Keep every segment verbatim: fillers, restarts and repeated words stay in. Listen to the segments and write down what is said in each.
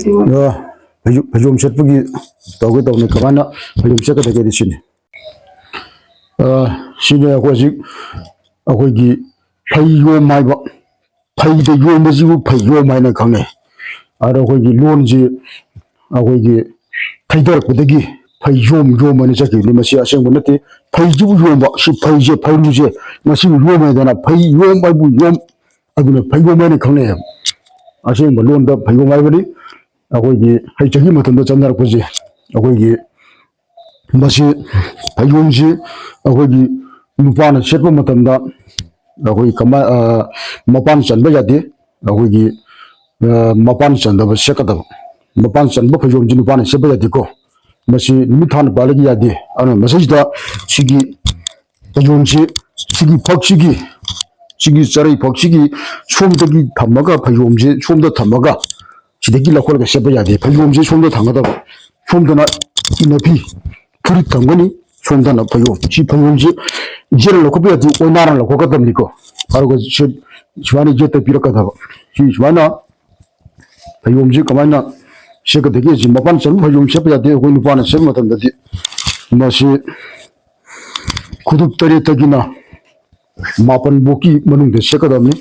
ꯑ, ꯐꯩꯖꯣ- ꯐꯩꯖꯣꯝ ꯁꯦꯠꯄꯒꯤ ꯇꯧꯒꯦ ꯇꯧꯕꯅꯤ꯫ ꯀꯃꯥꯏꯅ ꯐꯩꯖꯣꯝ ꯁꯦꯠꯀꯗꯒꯦꯗꯤ ꯁꯤꯅꯤ꯫ ꯑ, ꯁꯤꯅꯤ ꯑꯩꯈꯣꯏ ꯍꯧꯖꯤꯛ ꯑꯩꯈꯣꯏꯒꯤ ꯐꯩꯖꯣꯝ ꯍꯥꯏꯕ, ꯐꯩꯗ ꯌꯣꯝꯕꯁꯤꯕꯨ ꯐꯩꯖꯣꯝ ꯍꯥꯏꯅ ꯈꯪꯅꯩ꯫ ꯑꯗꯣ ꯑꯩꯈꯣꯏꯒꯤ ꯂꯣꯟꯁꯤ ꯑꯩꯈꯣꯏꯒꯤ ꯊꯩꯗꯔꯛꯄꯗꯒꯤ ꯐꯩꯖꯣꯝ ꯌꯣꯝ ꯍꯥꯏꯅ ꯆꯠꯈꯤꯕꯅꯤ꯫ ꯃꯁꯤ ꯑꯁꯦꯡꯕ ꯅꯠꯇꯦ꯫ ꯐꯩꯁꯤꯕꯨ ꯌꯣꯝꯕ, ꯁꯤ ꯐꯩꯁꯦ, ꯐꯩꯔꯨꯁꯦ ꯃꯁꯤꯕꯨ ꯌꯣꯝ ꯍꯥꯏꯗꯅ ꯐꯩ ꯌꯣꯝ ꯍꯥꯏꯕꯨ ꯌꯣꯝ, ꯑꯗꯨꯅ ꯐꯩꯖꯣꯝ ꯍꯥꯏꯅ ꯈꯪꯅꯩ꯫ ꯑꯁꯦꯡꯕ ꯂꯣꯟꯗ ꯐꯩꯖꯣꯝ ꯍꯥꯏꯕꯅꯤ꯫ ꯑꯩꯈꯣꯏꯒꯤ ꯍꯩ ꯆꯍꯤ ꯃꯇꯝꯗ ꯆꯠꯅꯔꯛꯄꯁꯦ, ꯑꯩꯈꯣꯏꯒꯤ ꯃꯁꯤ ꯐꯩꯖꯣꯝꯁꯤ ꯑꯩꯈꯣꯏꯒꯤ ꯅꯨꯄꯥꯅ ꯁꯦꯠꯄ ꯃꯇꯝꯗ ꯑꯩꯈꯣꯏ ꯀꯃꯥꯏ-, ꯑ, ꯃꯄꯥꯟ ꯆꯟꯕ ꯌꯥꯗꯦ꯫ ꯑꯩꯈꯣꯏꯒꯤ, ꯑ, ꯃꯄꯥꯟ ꯆꯟꯗꯕ ꯁꯦꯠꯀꯗꯕ, ꯃꯄꯥꯟ ꯆꯟꯕ ꯐꯩꯖꯣꯝꯁꯤ ꯅꯨꯄꯥꯅ ꯁꯦꯠꯄ ꯌꯥꯗꯦꯀꯣ꯫ ꯃꯁꯤ ꯅꯨꯃꯤꯠ ꯊꯥꯅ ꯄꯥꯜꯂꯒ ꯌꯥꯗꯦ꯫ ꯑꯗꯨꯅ ꯃꯁꯤꯗ ꯁꯤꯒꯤ ꯐꯩꯖꯣꯝꯁꯤ, ꯁꯤꯒꯤ ꯐꯛꯁꯤꯒꯤ, ꯁꯤꯒꯤ ꯆꯔꯩ ꯐꯛꯁꯤꯒꯤ ꯁꯣꯝꯗꯒꯤ ꯊꯝꯃꯒ, ꯐꯩꯖꯣꯝꯁꯤ ꯁꯣꯝꯗ ꯊꯝꯃꯒ, ꯁꯤꯗꯒꯤ ꯂꯧꯈꯠꯂꯒ ꯁꯦꯠꯄ ꯌꯥꯗꯦ꯫ ꯐꯩꯖꯣꯝꯁꯤ ꯁꯣꯝꯗ ꯊꯝꯒꯗꯕ, ꯁꯣꯝꯗꯅ ꯏꯅꯐꯤ, ꯐꯨꯔꯤꯠ ꯊꯝꯒꯅꯤ, ꯁꯣꯝꯗꯅ ꯐꯩꯖꯣꯝ꯫ ꯁꯤ ꯐꯩꯖꯣꯝꯁꯤ ꯌꯦꯠꯅ ꯂꯧꯈꯠꯄ ꯌꯥꯗꯦ, ꯑꯣꯏꯅꯥꯅ ꯂꯧꯈꯠꯀꯗꯕꯅꯤꯀꯣ꯫ ꯑꯗꯨꯒ ꯁꯤ ꯁꯨꯃꯥꯏꯅ ꯌꯦꯠꯇ ꯄꯤꯔꯛꯀꯗꯕ꯫ ꯁꯤ ꯁꯨꯃꯥꯏꯅ ꯐꯩꯖꯣꯝꯁꯤ ꯀꯃꯥꯏꯅ ꯁꯦꯠꯀꯗꯒꯦ? ꯁꯤ ꯃꯄꯥꯟ ꯆꯟꯕ ꯐꯩꯖꯣꯝ ꯁꯦꯠꯄ ꯌꯥꯗꯦ ꯑꯩꯈꯣꯏ ꯅꯨꯄꯥꯅ ꯁꯦꯠꯄ ꯃꯇꯝꯗꯗꯤ꯫ ꯃꯁꯤ ꯈꯨꯗꯨꯞ ꯇꯔꯦꯠꯇꯒꯤꯅ ꯃꯥꯄꯟ ꯐꯥꯎꯀꯤ ꯃꯅꯨꯡꯗ ꯁꯦꯠꯀꯗꯕꯅꯤ꯫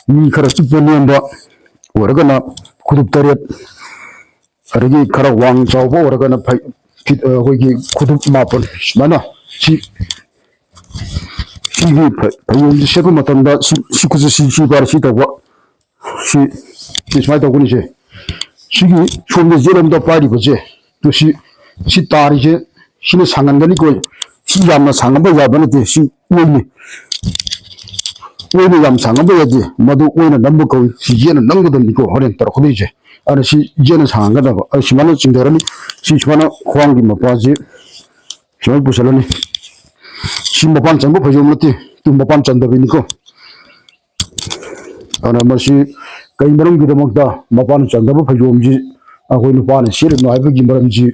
ꯃꯤ ꯈꯔ ꯄꯤꯛꯄ ꯅꯦꯝꯕ ꯑꯣꯏꯔꯒꯅ ꯈꯨꯗꯨꯞ ꯇꯔꯦꯠ, ꯑꯗꯒꯤ ꯈꯔ ꯋꯥꯡ ꯆꯥꯎꯕ ꯑꯣꯏꯔꯒꯅ ꯐꯩ-, ꯐꯤꯠ, ꯑ, ꯑꯩꯈꯣꯏꯒꯤ ꯈꯨꯗꯨꯞ ꯃꯥꯄꯟ ꯁꯨꯃꯥꯏꯅ꯫ ꯁꯤ, ꯁꯤꯒꯤ ꯐꯩ-, ꯐꯩꯖꯣꯝꯁꯤ ꯁꯦꯠꯄ ꯃꯇꯝꯗ ꯁꯤ, ꯁꯤ ꯈꯨꯠꯁꯦ ꯁꯤ, ꯁꯤ ꯄꯥꯏꯔ ꯁꯤ ꯇꯧꯕ꯫ ꯁꯤ, ꯁꯤ ꯁꯨꯃꯥꯏꯅ ꯇꯧꯒꯅꯤꯁꯦ꯫ ꯁꯤꯒꯤ ꯁꯣꯝꯗ ꯌꯦꯠꯂꯣꯝꯗ ꯄꯥꯏꯔꯤꯕꯁꯦ, ꯇꯨ ꯁꯤ, ꯁꯤ ꯇꯥꯔꯤꯁꯦ, ꯁꯤꯅ ꯁꯥꯡꯍꯟꯒꯅꯤꯀꯣ꯫ ꯁꯤ ꯌꯥꯝꯅ ꯁꯥꯡꯍꯟꯕ ꯌꯥꯕ ꯅꯠꯇꯦ, ꯁꯤ ꯑꯣꯏꯅꯤ꯫ ꯑꯣꯏꯅ ꯌꯥꯝ ꯁꯥꯡꯍꯟꯕ ꯌꯥꯗꯦ, ꯃꯗꯨ ꯑꯣꯏꯅ ꯅꯝꯕ ꯀꯧꯏ꯫ ꯁꯤ ꯌꯦꯠꯅ ꯅꯝꯒꯗꯕꯅꯤꯀꯣ, ꯍꯣꯔꯦꯟ ꯇꯧꯔꯛꯀꯗꯣꯏꯁꯦ꯫ ꯑꯗꯨꯅ ꯁꯤ ꯌꯦꯠꯅ ꯁꯥꯡꯍꯟꯒꯗꯕ꯫ ꯑꯩ ꯁꯨꯃꯥꯏꯅ ꯆꯤꯡꯊꯔꯅꯤ꯫ ꯁꯤ ꯁꯨꯃꯥꯏꯅ ꯈ꯭ꯋꯥꯡꯒꯤ ꯃꯄꯥꯁꯤ ꯁꯨꯃꯥꯏꯅ ꯄꯨꯁꯜꯂꯅꯤ꯫ ꯁꯤ ꯃꯄꯥꯟ ꯆꯟꯕ ꯐꯩꯖꯣꯝ ꯅꯠꯇꯦ, ꯇꯨ ꯃꯄꯥꯟ ꯆꯟꯗꯕꯤꯅꯤꯀꯣ꯫ ꯑꯗꯨꯅ ꯃꯁꯤ ꯀꯩ ꯃꯔꯝꯒꯤꯗꯃꯛꯇ ꯃꯄꯥꯟ ꯆꯟꯗꯕ ꯐꯩꯖꯣꯝꯁꯤ ꯑꯩꯈꯣꯏ ꯅꯨꯄꯥꯅ ꯁꯦꯠꯂꯤꯅꯣ ꯍꯥꯏꯕꯒꯤ ꯃꯔꯝꯁꯤ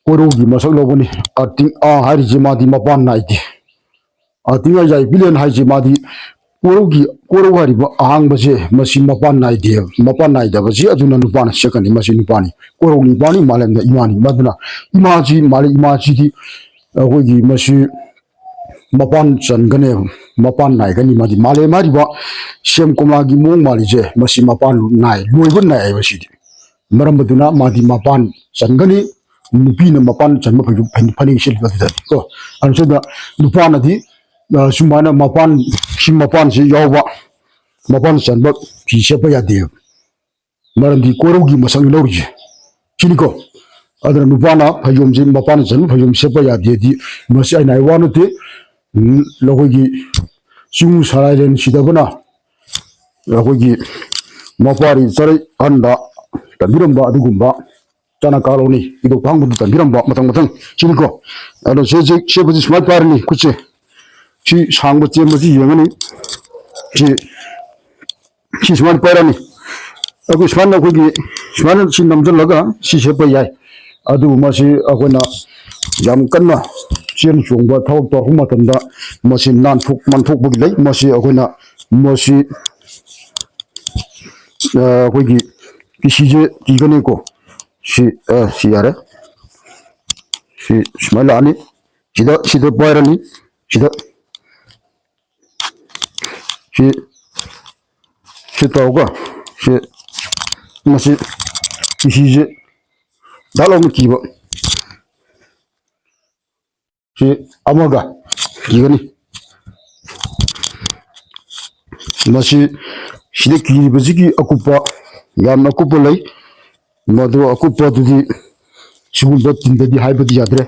ꯀꯣꯏꯔꯧꯒꯤ ꯃꯁꯛ ꯂꯧꯕꯅꯤ꯫ ꯑꯥꯔꯇꯤꯡ ꯑꯥ ꯍꯥꯏꯔꯤꯁꯤ ꯃꯥꯗꯤ ꯃꯄꯥꯟ ꯅꯥꯏꯗꯦ꯫ ꯑꯥꯔꯇꯤꯡ ꯑꯥ ꯌꯥꯏꯕꯤꯂꯦꯟ ꯍꯥꯏꯁꯤ ꯃꯥꯗꯤ ꯀꯣꯏꯔꯧꯒꯤ ꯀꯣꯔꯧ ꯍꯥꯏꯔꯤꯕ ꯑꯍꯥꯡꯕꯁꯦ, ꯃꯁꯤ ꯃꯄꯥꯟ ꯅꯥꯏꯗꯦ꯫ ꯃꯄꯥꯟ ꯅꯥꯏꯗꯕꯁꯤ ꯑꯗꯨꯅ ꯅꯨꯄꯥꯅ ꯁꯦꯠꯀꯅꯤ꯫ ꯃꯁꯤ ꯅꯨꯄꯥꯅꯤ꯫ ꯀꯣꯔꯧ ꯅꯤꯄꯥꯅꯤ, ꯃꯥꯂꯦꯝꯗ ꯏꯃꯥꯅꯤ꯫ ꯃꯗꯨꯅ ꯏꯃꯥꯁꯤ, ꯃꯥꯂꯦꯝ ꯏꯃꯥꯁꯤꯗꯤ ꯑꯩꯈꯣꯏꯒꯤ ꯃꯁꯤ ꯃꯄꯥꯟ ꯆꯟꯒꯅꯦꯕ, ꯃꯄꯥꯟ ꯅꯥꯏꯒꯅꯤ꯫ ꯃꯥꯗꯤ ꯃꯥꯂꯦꯝ ꯍꯥꯏꯔꯤꯕ ꯁꯦꯝ ꯀꯣꯝꯂꯥꯒꯤ ꯃꯑꯣꯡ ꯃꯥꯜꯂꯤꯁꯦ, ꯃꯁꯤ ꯃꯄꯥꯟ ꯅꯥꯏ, ꯂꯣꯏꯕ ꯅꯥꯏ ꯍꯥꯏꯕ ꯁꯤꯗꯤ꯫ ꯃꯔꯝ ꯑꯗꯨꯅ ꯃꯥꯗꯤ ꯃꯄꯥꯟ ꯆꯟꯒꯅꯤ꯫ ꯅꯨꯄꯤꯅ ꯃꯄꯥꯟ ꯆꯟꯕ ꯐꯩꯖꯨꯞ, ꯐꯅꯦꯛ ꯁꯦꯠꯂꯤꯕ ꯑꯗꯨꯗꯗꯤ ꯀꯣ꯫ ꯑꯗꯨꯗ ꯅꯨꯄꯥꯅꯗꯤ, ꯑ, ꯁꯨꯃꯥꯏꯅ ꯃꯄꯥꯟ, ꯁꯤ ꯃꯄꯥꯟꯁꯤ ꯌꯥꯎꯕ, ꯃꯄꯥꯟ ꯆꯟꯕ ꯐꯤ ꯁꯦꯠꯄ ꯌꯥꯗꯦꯕ꯫ ꯃꯔꯝꯗꯤ ꯀꯣꯔꯧꯒꯤ ꯃꯁꯛꯅꯤ ꯂꯧꯔꯤꯁꯦ꯫ ꯁꯤꯅꯤꯀꯣ꯫ ꯑꯗꯨꯅ ꯅꯨꯄꯥꯅ ꯐꯩꯖꯣꯝꯁꯤ, ꯃꯄꯥꯟ ꯆꯟꯕ ꯐꯩꯖꯣꯝ ꯁꯦꯠꯄ ꯌꯥꯗꯦꯗꯤ ꯃꯁꯤ ꯑꯩꯅ ꯍꯥꯏ ꯋꯥ ꯅꯠꯇꯦ꯫ ꯎꯝ, ꯑꯩꯈꯣꯏꯒꯤ ꯆꯤꯡ ꯁꯔꯥꯏꯔꯦꯟ ꯁꯤꯗꯕꯅ ꯑꯩꯈꯣꯏꯒꯤ ꯃꯄꯥꯔꯤ ꯆꯔꯩ ꯑꯍꯟꯗ ꯇꯝꯕꯤꯔꯝꯕ ꯑꯗꯨꯒꯨꯝꯕ ꯆꯠꯅ ꯀꯥꯡꯂꯣꯟꯅꯤ꯫ ꯏꯕꯣꯛ ꯊꯥꯡꯕꯗ ꯇꯝꯕꯤꯔꯝꯕ ꯃꯊꯪ ꯃꯊꯪ ꯁꯤꯅꯤꯀꯣ꯫ ꯑꯗꯣ ꯁꯦ, ꯁꯦ, ꯁꯦꯠꯄꯁꯤ ꯁꯨꯃꯥꯏꯅ ꯄꯥꯏꯔꯅꯤ ꯈꯨꯠꯁꯦ꯫ ꯁꯤ ꯁꯥꯡꯕ ꯇꯦꯟꯕꯁꯤ ꯌꯦꯡꯉꯅꯤ꯫ ꯁꯤ, ꯁꯤ ꯁꯨꯃꯥꯏꯅ ꯄꯥꯏꯔꯅꯤ꯫ ꯑꯩꯈꯣꯏ ꯁꯨꯃꯥꯏꯅ, ꯑꯩꯈꯣꯏꯒꯤ ꯁꯨꯃꯥꯏꯅ ꯁꯤ ꯅꯝꯁꯤꯜꯂꯒ ꯁꯤ ꯁꯦꯠꯄ ꯌꯥꯏ꯫ ꯑꯗꯨꯕꯨ ꯃꯁꯤ ꯑꯩꯈꯣꯏꯅ ꯌꯥꯝ ꯀꯟꯅ ꯆꯦꯟ ꯆꯣꯡꯕ ꯊꯕꯛ ꯇꯧꯔꯛꯄ ꯃꯇꯝꯗ ꯃꯁꯤ ꯅꯥꯟꯊꯣꯛ, ꯅꯥꯟꯊꯣꯛꯄꯒꯤ ꯂꯩ꯫ ꯃꯁꯤ ꯑꯩꯈꯣꯏꯅ, ꯃꯁꯤ, ꯑ, ꯑꯩꯈꯣꯏꯒꯤ ꯄꯤꯁꯤꯁꯦ ꯀꯤꯒꯅꯤꯀꯣ꯫ ꯁꯤ, ꯑ, ꯁꯤ ꯌꯥꯔꯦ꯫ ꯁꯤ ꯁꯨꯃꯥꯏꯅ ꯂꯥꯛꯑꯅꯤ꯫ ꯁꯤꯗ, ꯁꯤꯗ ꯄꯥꯏꯔꯅꯤ꯫ ꯁꯤꯗ ꯁꯤ, ꯁꯤ ꯇꯧꯔꯒ, ꯁꯤ, ꯃꯁꯤ, ꯁꯤꯁꯦ ꯗꯥꯛ ꯂꯥꯎꯅ ꯀꯤꯕ꯫ ꯁꯤ ꯑꯃꯒ ꯀꯤꯒꯅꯤ꯫ ꯃꯁꯤ, ꯁꯤꯗ ꯀꯤꯔꯤꯕꯁꯤꯒꯤ ꯑꯀꯨꯞꯄ, ꯌꯥꯝꯅ ꯑꯀꯨꯞꯄ ꯂꯩ꯫ ꯃꯗꯨ ꯑꯀꯨꯞꯄꯗꯨꯗꯤ ꯁꯤꯒꯨꯝꯕ ꯇꯤꯟꯗꯗꯤ ꯍꯥꯏꯕꯗꯤ ꯌꯥꯗ꯭ꯔꯦ꯫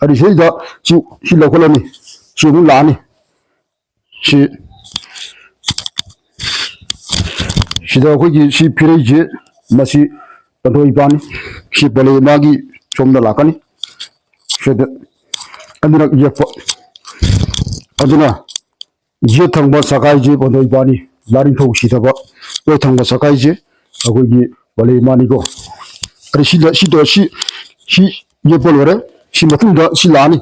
ꯑꯗꯨ ꯁꯤꯗꯩꯗ ꯁꯤ, ꯁꯤ ꯂꯧꯈꯠꯂꯅꯤ, ꯁꯤ ꯑꯃꯨꯛ ꯂꯥꯛꯑꯅꯤ꯫ ꯁꯤ, ꯁꯤꯗ ꯑꯩꯈꯣꯏꯒꯤ ꯁꯤ ꯐꯤꯔꯩꯁꯦ, ꯃꯁꯤ ꯄꯟꯊꯣꯏ ꯏꯄꯥꯅꯤ꯫ ꯁꯤ ꯄꯂꯦ ꯃꯥꯒꯤ ꯁꯣꯝꯗ ꯂꯥꯛꯀꯅꯤ꯫ ꯁꯤꯗ ꯑꯅꯤꯔꯛ ꯌꯦꯛꯄ꯫ ꯑꯗꯨꯅ ꯌꯦꯠ ꯊꯪꯕ ꯁꯒꯥꯏꯁꯦ ꯄꯟꯊꯣꯏ ꯏꯄꯥꯅꯤ꯫ ꯂꯥꯔꯤꯡꯊꯧ ꯁꯤꯊꯕ ꯌꯦꯠ ꯊꯪꯕ ꯁꯒꯥꯏꯁꯦ ꯑꯩꯈꯣꯏꯒꯤ ꯄꯂꯦ ꯏꯃꯥꯅꯤꯀꯣ꯫ ꯑꯗꯩ ꯁꯤꯗ, ꯁꯤꯗ, ꯁꯤ, ꯁꯤ ꯌꯦꯛꯄ ꯂꯣꯏꯔꯦ꯫ ꯁꯤ ꯃꯇꯨꯡꯗ ꯁꯤ ꯂꯥꯛꯑꯅꯤ꯫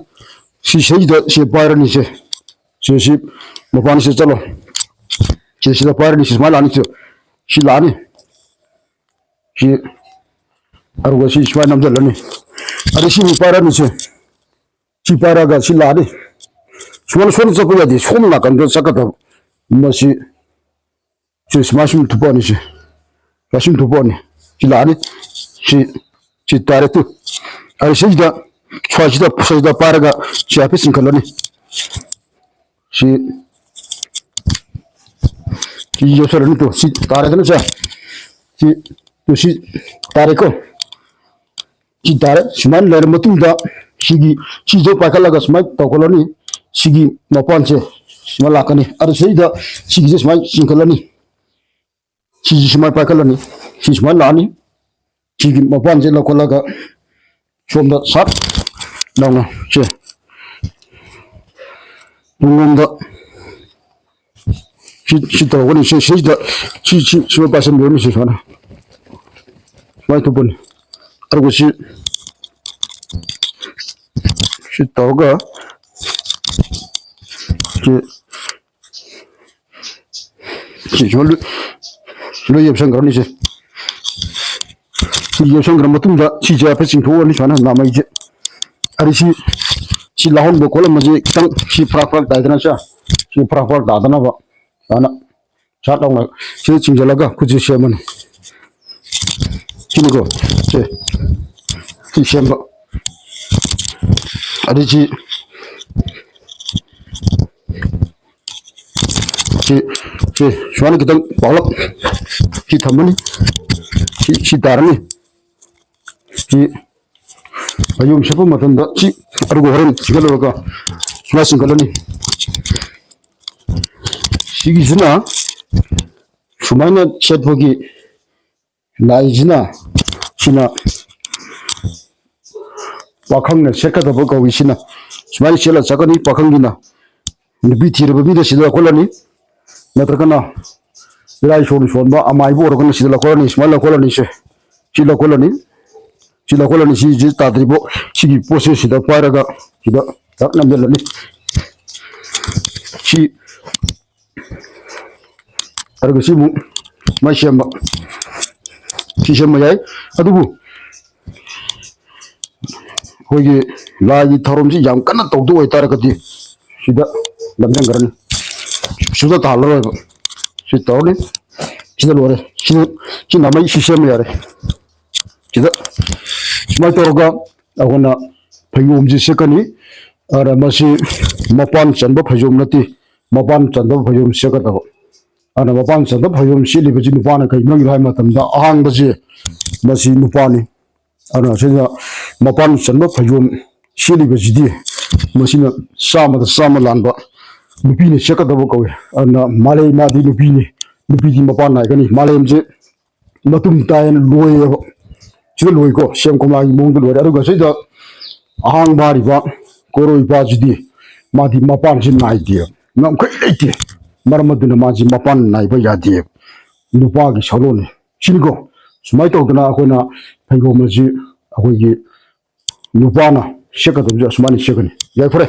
ꯁꯤ ꯁꯤꯗꯩꯗ ꯁꯤ ꯄꯥꯏꯔꯅꯤ ꯁꯦ꯫ ꯁꯤ, ꯁꯤ ꯃꯄꯥꯟꯁꯦ ꯆꯠꯂꯣ꯫ ꯁꯤ ꯁꯤꯗ ꯄꯥꯏꯔꯅꯤ, ꯁꯤ ꯁꯨꯃꯥꯏꯅ ꯂꯥꯛꯑꯅꯤ, ꯁꯤ, ꯁꯤ ꯂꯥꯛꯑꯅꯤ꯫ ꯁꯤ, ꯑꯗꯨꯒ ꯁꯤ ꯁꯨꯃꯥꯏꯅ ꯅꯝꯁꯤꯜꯂꯅꯤ꯫ ꯑꯗꯩ ꯁꯤꯃꯨꯛ ꯄꯥꯏꯔꯅꯤ, ꯁꯤ꯫ ꯁꯤ ꯄꯥꯏꯔꯒ ꯁꯤ ꯂꯥꯛꯑꯅꯤ꯫ ꯁꯨꯃꯥꯏꯅ ꯁꯣꯝꯗ ꯆꯠꯄ ꯌꯥꯗꯦ, ꯁꯣꯝ ꯅꯥꯀꯟꯗ ꯆꯠꯀꯗꯕ꯫ ꯃꯁꯤ, ꯁꯤ ꯁꯨꯃꯥꯏꯅ ꯁꯨꯝ ꯊꯨꯞꯄꯛꯑꯅꯤ, ꯁꯤ꯫ ꯁꯨꯃꯥꯏꯅ ꯁꯨꯝ ꯊꯨꯞꯄꯛꯑꯅꯤ꯫ ꯁꯤ ꯂꯥꯛꯑꯅꯤ꯫ ꯁꯤ, ꯁꯤ ꯇꯥꯔꯦ ꯇꯨ꯫ ꯑꯗꯩ ꯁꯤꯁꯤꯗ, ꯁ꯭ꯋꯥꯏꯁꯤꯗ, ꯁ꯭ꯋꯥꯏꯁꯤꯗ ꯄꯥꯏꯔꯒ ꯁꯤ ꯍꯥꯏꯐꯦꯠ ꯆꯤꯡꯈꯠꯂꯅꯤ꯫ ꯁꯤ, ꯁꯤ ꯌꯧꯁꯜꯂꯅꯤ ꯇꯨ꯫ ꯁꯤ ꯇꯥꯔꯦꯗꯅ ꯁꯦ꯫ ꯁꯤ, ꯇꯨ ꯁꯤ ꯇꯥꯔꯦꯀꯣ꯫ ꯁꯤ ꯇꯥꯔꯦ꯫ ꯁꯨꯃꯥꯏꯅ ꯂꯩꯔ ꯃꯇꯨꯡꯗ ꯁꯤꯒꯤ, ꯁꯤꯁꯦ ꯄꯥꯏꯈꯠꯂꯒ ꯁꯨꯃꯥꯏꯅ ꯇꯧꯈꯠꯂꯅꯤ꯫ ꯁꯤꯒꯤ ꯃꯄꯥꯟꯁꯦ ꯁꯨꯃꯥꯏꯅ ꯂꯥꯛꯀꯅꯤ꯫ ꯑꯗꯨ ꯁꯤꯗ ꯁꯤꯒꯤꯁꯦ ꯁꯨꯃꯥꯏꯅ ꯆꯤꯡꯈꯠꯂꯅꯤ꯫ ꯁꯤꯁꯤ ꯁꯨꯃꯥꯏꯅ ꯄꯥꯏꯈꯠꯂꯅꯤ꯫ ꯁꯤ ꯁꯨꯃꯥꯏꯅ ꯂꯥꯛꯑꯅꯤ꯫ ꯁꯤꯒꯤ ꯃꯄꯥꯟꯁꯦ ꯂꯧꯈꯠꯂꯒ ꯁꯣꯝꯗ ꯁꯠ ꯂꯥꯎꯅ ꯁꯦ ꯇꯨꯡꯂꯣꯝꯗ ꯁꯤ, ꯁꯤ ꯇꯧꯔꯒꯅꯤ꯫ ꯁꯤ, ꯁꯤꯗ ꯁꯤ, ꯁꯤ, ꯁꯤ ꯄꯥꯏꯁꯟꯕꯤꯔꯅꯤ꯫ ꯁꯤ ꯁꯨꯃꯥꯏꯅ, ꯁꯨꯃꯥꯏꯅ ꯊꯨꯞꯄꯅꯤ꯫ ꯑꯗꯨꯒ ꯁꯤ, ꯁꯤ ꯇꯧꯔꯒ ꯁꯤ, ꯁꯤ ꯁꯨꯃꯥꯏꯅ ꯂꯣꯏ, ꯂꯣꯏ ꯌꯦꯞꯁꯟꯈ꯭ꯔꯅꯤ꯫ ꯁꯤ, ꯁꯤ ꯌꯦꯞꯁꯟꯈ꯭ꯔ ꯃꯇꯨꯡꯗ ꯁꯤꯁꯦ ꯍꯥꯏꯐꯦꯠ ꯆꯤꯡꯊꯣꯛꯑꯅꯤ ꯁꯨꯃꯥꯏꯅ ꯅꯥꯃꯩꯁꯦ꯫ ꯑꯗꯩ ꯁꯤ, ꯁꯤ ꯂꯥꯍꯣꯟꯕ ꯈꯣꯠꯂꯝꯕꯁꯦ ꯈꯤꯇꯪ ꯁꯤ ꯐꯔꯥꯛ ꯐꯔꯥꯛ ꯇꯥꯏꯗꯅ ꯁꯦ꯫ ꯁꯤ ꯐꯔꯥꯛ ꯐꯔꯥꯛ ꯇꯥꯗꯅꯕ ꯁꯨꯃꯥꯏꯅ ꯁꯠ ꯂꯥꯎꯅ ꯁꯤꯗ ꯆꯤꯡꯁꯤꯜꯂꯒ ꯈꯨꯠꯁꯤ ꯁꯦꯝꯃꯅꯤ꯫ ꯁꯤꯅꯤꯀꯣ꯫ ꯁꯦ꯫ ꯁꯤ ꯁꯦꯝꯕ꯫ ꯑꯗꯩ ꯁꯤ, ꯁꯤ, ꯁꯤ ꯁꯨꯃꯥꯏꯅ ꯈꯤꯇꯪ ꯄꯥꯛꯂꯞ ꯁꯤ ꯊꯝꯃꯅꯤ꯫ ꯁꯤ, ꯁꯤ ꯇꯥꯔꯅꯤ꯫ ꯁꯤ ꯃꯌꯨꯝ ꯁꯦꯠꯄ ꯃꯇꯝꯗ ꯁꯤ, ꯑꯗꯨꯒ ꯍꯣꯔꯦꯟ ꯆꯤꯡꯈꯠꯂꯨꯔꯒ ꯁꯨꯃꯥꯏꯅ ꯆꯤꯡꯈꯠꯂꯅꯤ꯫ ꯁꯤꯒꯤꯁꯤꯅ ꯁꯨꯃꯥꯏꯅ ꯁꯦꯠꯄꯒꯤ ꯂꯥꯏꯁꯤꯅ, ꯁꯤꯅ ꯄꯥꯈꯪꯅ ꯁꯦꯠꯀꯗꯕ ꯀꯧꯏ꯫ ꯁꯤꯅ ꯁꯨꯃꯥꯏꯅ ꯁꯦꯠꯂ ꯆꯠꯀꯅꯤ ꯄꯥꯈꯪꯒꯤꯅ꯫ ꯅꯨꯄꯤ ꯊꯤꯔꯕ ꯃꯤꯗ ꯁꯤꯗ ꯂꯧꯈꯠꯂꯅꯤ, ꯅꯠꯇ꯭ꯔꯒꯅ ꯏꯔꯥꯏ ꯁꯣꯟ ꯁꯣꯟꯕ ꯑꯃꯥꯏꯕ ꯑꯣꯏꯔꯒꯅ ꯁꯤꯗ ꯂꯧꯈꯠꯂꯅꯤ꯫ ꯁꯨꯃꯥꯏꯅ ꯂꯧꯈꯠꯂꯅꯤ꯫ ꯁꯦ, ꯁꯤ ꯂꯧꯈꯠꯂꯅꯤ꯫ ꯁꯤ ꯂꯧꯈꯠꯂꯅꯤ꯫ ꯁꯤꯁꯤ ꯇꯥꯗ꯭ꯔꯤꯕꯣ, ꯁꯤꯒꯤ ꯄꯣꯠꯁꯦ ꯁꯤꯗ ꯄꯥꯏꯔꯒ ꯁꯤꯗ ꯊꯛ ꯅꯝꯁꯤꯜꯂꯅꯤ꯫ ꯁꯤ, ꯑꯗꯨꯒ ꯁꯤ ꯑꯃꯨꯛ ꯁꯨꯃꯥꯏꯅ ꯁꯦꯝꯕ, ꯁꯤ ꯁꯦꯝꯕ ꯌꯥꯏ꯫ ꯑꯗꯨꯕꯨ ꯑꯩꯈꯣꯏꯒꯤ ꯂꯥꯏꯒꯤ ꯊꯧꯔꯝꯁꯤ ꯌꯥꯝ ꯀꯟꯅ ꯇꯧꯗ ꯑꯣꯏꯇꯥꯔꯒꯗꯤ ꯁꯤꯗ ꯅꯝꯁꯤꯟꯈ꯭ꯔꯅꯤ, ꯁꯨꯡꯇ ꯇꯥꯍꯜꯂꯔꯣꯏꯕ꯫ ꯁꯤ ꯇꯧꯔꯅꯤ, ꯁꯤꯗ ꯂꯣꯏꯔꯦ꯫ ꯁꯤ ꯁꯤ ꯅꯃꯩ ꯁꯤ ꯁꯦꯝꯕ ꯌꯥꯔꯦ꯫ ꯁꯤꯗ ꯁꯨꯃꯥꯏꯅ ꯇꯧꯔꯒ ꯑꯩꯈꯣꯏꯅ ꯐꯩꯖꯣꯝꯁꯤ ꯁꯦꯠꯀꯅꯤ꯫ ꯑꯗ ꯃꯁꯤ ꯃꯄꯥꯟ ꯆꯟꯕ ꯐꯩꯖꯣꯝ ꯅꯠꯇꯦ, ꯃꯄꯥꯟ ꯆꯟꯗꯕ ꯐꯩꯖꯣꯝ ꯁꯦꯠꯀꯗꯕ꯫ ꯑꯗꯨꯅ ꯃꯄꯥꯟ ꯆꯟꯗꯕ ꯐꯩꯖꯣꯝ ꯁꯦꯠꯂꯤꯕꯁꯤ ꯅꯨꯄꯥꯅ ꯀꯩꯒꯤꯅꯣ ꯍꯥꯏꯕ ꯃꯇꯝꯗ, ꯑꯍꯥꯡꯕꯁꯦ ꯃꯁꯤ ꯅꯨꯄꯥꯅꯤ꯫ ꯑꯗꯨꯅ ꯁꯤꯗ ꯃꯄꯥꯟ ꯆꯟꯕ ꯐꯩꯖꯣꯝ ꯁꯦꯠꯂꯤꯕꯁꯤꯗꯤ ꯃꯁꯤꯅ ꯆꯥꯝꯃꯗ ꯆꯥꯝꯃ ꯂꯥꯟꯕ ꯅꯨꯄꯤꯅ ꯁꯦꯠꯀꯗꯕ ꯀꯧꯏ꯫ ꯑꯗꯨꯅ ꯃꯥꯂꯦꯝ ꯃꯥꯗꯤ ꯅꯨꯄꯤꯅꯤ, ꯅꯨꯄꯤꯗꯤ ꯃꯄꯥꯟ ꯅꯥꯏꯒꯅꯤ꯫ ꯃꯥꯂꯦꯝꯁꯦ ꯃꯇꯨꯝ ꯇꯥꯏꯅ ꯂꯣꯏꯌꯦꯕ꯫ ꯁꯤꯗ ꯂꯣꯏꯀꯣ, ꯁꯦꯝ ꯀꯣꯝꯂꯥꯒꯤ ꯃꯑꯣꯡꯗ ꯂꯣꯏꯔꯦ꯫ ꯑꯗꯨꯒ ꯁꯤꯗ ꯑꯍꯥꯡꯕ ꯍꯥꯏꯔꯤꯕ ꯀꯣꯔꯣꯏ ꯏꯄꯥꯁꯤꯗꯤ ꯃꯥꯗꯤ ꯃꯄꯥꯟꯁꯤ ꯅꯥꯏꯗꯦꯕ, ꯉꯝꯈꯩ ꯂꯩꯇꯦ꯫ ꯃꯔꯝ ꯑꯗꯨꯅ ꯃꯥꯁꯤ ꯃꯄꯥꯟ ꯅꯥꯏꯕ ꯌꯥꯗꯦꯕ, ꯅꯨꯄꯥꯒꯤ ꯁꯛꯂꯣꯟꯅꯤ꯫ ꯁꯤꯅꯤꯀꯣ, ꯁꯨꯃꯥꯏꯅ ꯇꯧꯗꯅ ꯑꯩꯈꯣꯏꯅ ꯐꯩꯒꯣꯝ ꯑꯁꯤ ꯑꯩꯈꯣꯏꯒꯤ ꯅꯨꯄꯥꯅ ꯁꯦꯠꯀꯗꯕꯁꯦ ꯑꯁꯨꯃꯥꯏꯅ ꯁꯦꯠꯀꯅꯤ꯫ ꯌꯥꯏꯐꯔꯦ꯫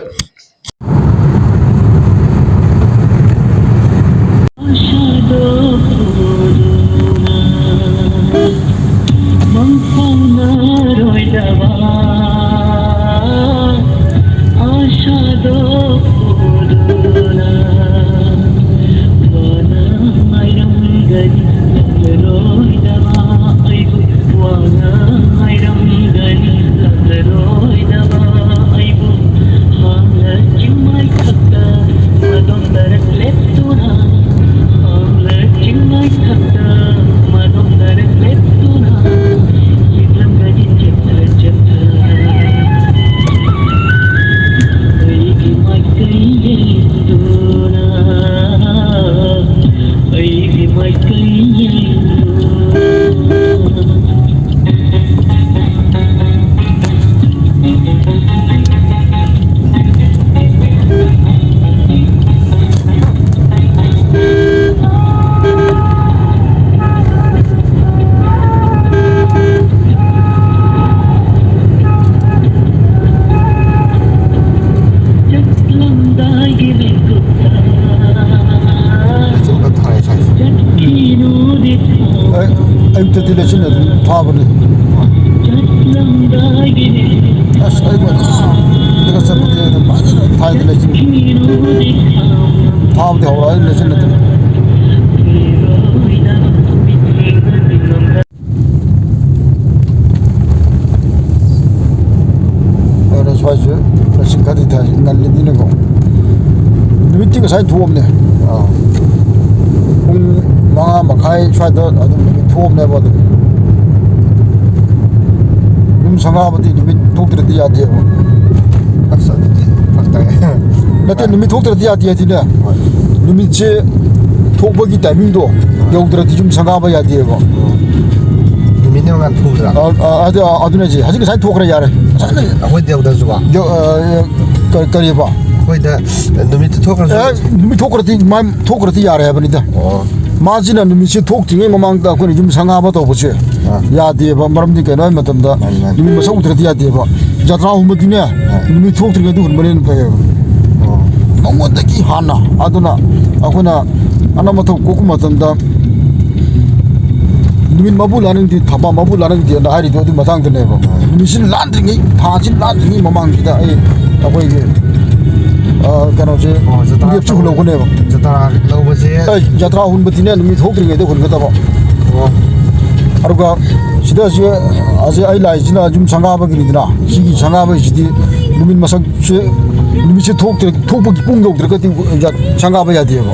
ꯑꯁ, ꯑꯩ ꯃꯗꯨ ꯆꯠꯄꯗꯤ ꯑꯗꯨꯝ ꯐꯖꯅ ꯊꯥꯏꯅ ꯂꯩꯁꯤꯜꯂꯤ꯫ ꯊꯥꯕꯗꯤ ꯍꯧꯔꯛꯑꯅꯤ, ꯂꯩꯁꯤꯜꯂꯗꯤ꯫ ꯑꯗꯨꯅ ꯁ꯭ꯋꯥꯏꯁꯦ ꯂꯩꯆꯤꯟ ꯈꯔꯗꯤ ꯊꯥꯏ, ꯉꯜꯂꯤꯕꯅꯤꯅꯀꯣ꯫ ꯅꯨꯃꯤꯠꯇꯤ ꯉꯁꯥꯏ ꯊꯣꯛꯑꯝꯅꯦ꯫ ꯑꯥ꯫ ꯄꯨꯡ ꯃꯉꯥ ꯃꯈꯥꯏ ꯁ꯭ꯋꯥꯏꯗ ꯑꯗꯨꯝ ꯅꯨꯃꯤꯠ ꯊꯣꯛꯑꯝꯅꯦꯕ ꯑꯗꯨꯝ꯫ ꯌꯨꯝ ꯁꯪꯒꯥꯕꯗꯤ ꯅꯨꯃꯤꯠ ꯊꯣꯛꯇ꯭ꯔꯗꯤ ꯌꯥꯗꯦꯕ꯫ ꯑꯁ, ꯑꯗꯨꯗꯤ ꯐꯔꯛ ꯇꯥꯏ꯫ ꯅꯠꯇꯦ, ꯅꯨꯃꯤꯠ ꯊꯣꯛꯇ꯭ꯔꯗꯤ ꯌꯥꯗꯦ ꯍꯥꯏꯗꯤꯅꯦ꯫ ꯍꯣꯏ꯫ ꯅꯨꯃꯤꯠꯁꯦ ꯊꯣꯛꯄꯒꯤ ꯇꯥꯏꯃꯤꯡꯗꯣ ꯌꯧꯗ꯭ꯔꯗꯤ ꯌꯨꯝ ꯁꯪꯒꯥꯕ ꯌꯥꯗꯦꯕ꯫ ꯅꯨꯃꯤꯠꯅ ꯉꯥꯟ ꯊꯣꯛꯎꯗ꯭ꯔꯥ? ꯑ, ꯑ, ꯑꯗꯨ, ꯑꯗꯨꯅ ꯍꯥꯏꯁꯦ, ꯍꯧꯖꯤꯛ ꯉꯁꯥꯏ ꯊꯣꯛꯈ꯭ꯔꯦ, ꯌꯥꯔꯦ꯫ ꯉꯁꯥꯏꯅ ꯑꯩꯈꯣꯏꯗꯤ ꯌꯧꯗ꯭ꯔꯁꯨꯀꯣ꯫ ꯌꯧ-, ꯑ, ꯀ-, ꯀꯔꯤꯕ? ꯑꯩꯈꯣꯏꯗ ꯅꯨꯃꯤꯠꯇꯨ ꯊꯣꯛꯈ꯭ꯔꯁꯨ꯫ ꯑꯦ, ꯅꯨꯃꯤꯠ ꯊꯣꯛꯈ꯭ꯔꯗꯤ, ꯃꯥ ꯊꯣꯛꯈ꯭ꯔꯗꯤ ꯌꯥꯔꯦ ꯍꯥꯏꯕꯅꯤꯗ꯫ ꯑꯣ꯫ ꯃꯥꯁꯤꯅ ꯅꯨꯃꯤꯠꯁꯦ ꯊꯣꯛꯇ꯭ꯔꯤꯉꯩ ꯃꯃꯥꯡꯗ ꯑꯩꯈꯣꯏꯅ ꯌꯨꯝ ꯁꯪꯒꯥꯕ ꯇꯧꯕꯁꯦ ꯑꯥ꯫ ꯌꯥꯗꯦꯕ꯫ ꯃꯔꯝꯗꯤ ꯀꯩꯅꯣ ꯍꯥꯏꯕ ꯃꯇꯝꯗ, ꯃꯥꯅꯤ, ꯃꯥꯅꯤ꯫ ꯅꯨꯃꯤꯠ ꯃꯁꯛ ꯎꯗ꯭ꯔꯗꯤ ꯌꯥꯗꯦꯕ꯫ ꯖꯇ꯭ꯔꯥ ꯍꯨꯟꯕꯗꯤꯅꯦ, ꯑꯥ꯫ ꯅꯨꯃꯤꯠ ꯊꯣꯛꯇ꯭ꯔꯤꯉꯩꯗ ꯍꯨꯟꯕꯅ ꯍꯦꯟꯅ ꯐꯩꯌꯦꯕ꯫ ꯑꯣ꯫ ꯃꯉꯣꯟꯗꯒꯤ ꯍꯥꯟꯅ꯫ ꯑꯗꯨꯅ ꯑꯩꯈꯣꯏꯅ ꯑꯅꯝ ꯑꯊꯧ ꯀꯣꯛꯄ ꯃꯇꯝꯗ ꯅꯨꯃꯤꯠ ꯃꯄꯨ ꯂꯥꯅꯤꯡꯗꯦ, ꯊꯕꯥ ꯃꯄꯨ ꯂꯥꯅꯤꯡꯗꯦꯅ ꯍꯥꯏꯔꯤꯗꯣ ꯑꯗꯨ ꯃꯇꯥꯡꯗꯅꯦꯕ꯫ ꯅꯨꯃꯤꯠꯁꯤ ꯂꯥꯟꯗ꯭ꯔꯤꯉꯩ, ꯊꯥꯁꯤ ꯂꯥꯟꯗ꯭ꯔꯤꯉꯩ ꯃꯃꯥꯡꯁꯤꯗ ꯑꯩ ꯑꯩꯈꯣꯏꯒꯤ, ꯑ, ꯀꯩꯅꯣꯁꯦ, ꯑꯣ, ꯖꯇ꯭ꯔꯥ ꯂꯦꯞꯁꯤ ꯍꯨꯜꯍꯧꯒꯅꯦꯕ꯫ ꯖꯇ꯭ꯔꯥ ꯂꯧꯕꯁꯦ ꯑꯩ ꯖꯇ꯭ꯔꯥ ꯍꯨꯟꯕꯗꯤꯅꯦ, ꯅꯨꯃꯤꯠ ꯊꯣꯛꯇ꯭ꯔꯤꯉꯩꯗ ꯍꯨꯟꯒꯗꯕ꯫ ꯑꯣ꯫ ꯑꯗꯨꯒ ꯁꯤꯗ ꯍꯧꯖꯤꯛ, ꯍꯧꯖꯤꯛ ꯑꯩ ꯂꯥꯛꯏꯁꯤꯅ ꯌꯨꯝ ꯁꯪꯒꯥꯕꯒꯤꯅꯤꯗꯅ, ꯁꯤꯒꯤ ꯁꯪꯒꯥꯕꯒꯤꯁꯤꯗꯤ ꯅꯨꯃꯤꯠ ꯃꯁꯛꯁꯦ, ꯅꯨꯃꯤꯠꯁꯦ ꯊꯣꯛꯇ꯭ꯔꯦ, ꯊꯣꯛꯄꯒꯤ ꯄꯨꯡ ꯌꯧꯗ꯭ꯔꯒꯗꯤ ꯁꯪꯒꯥꯕ ꯌꯥꯗꯦꯕ꯫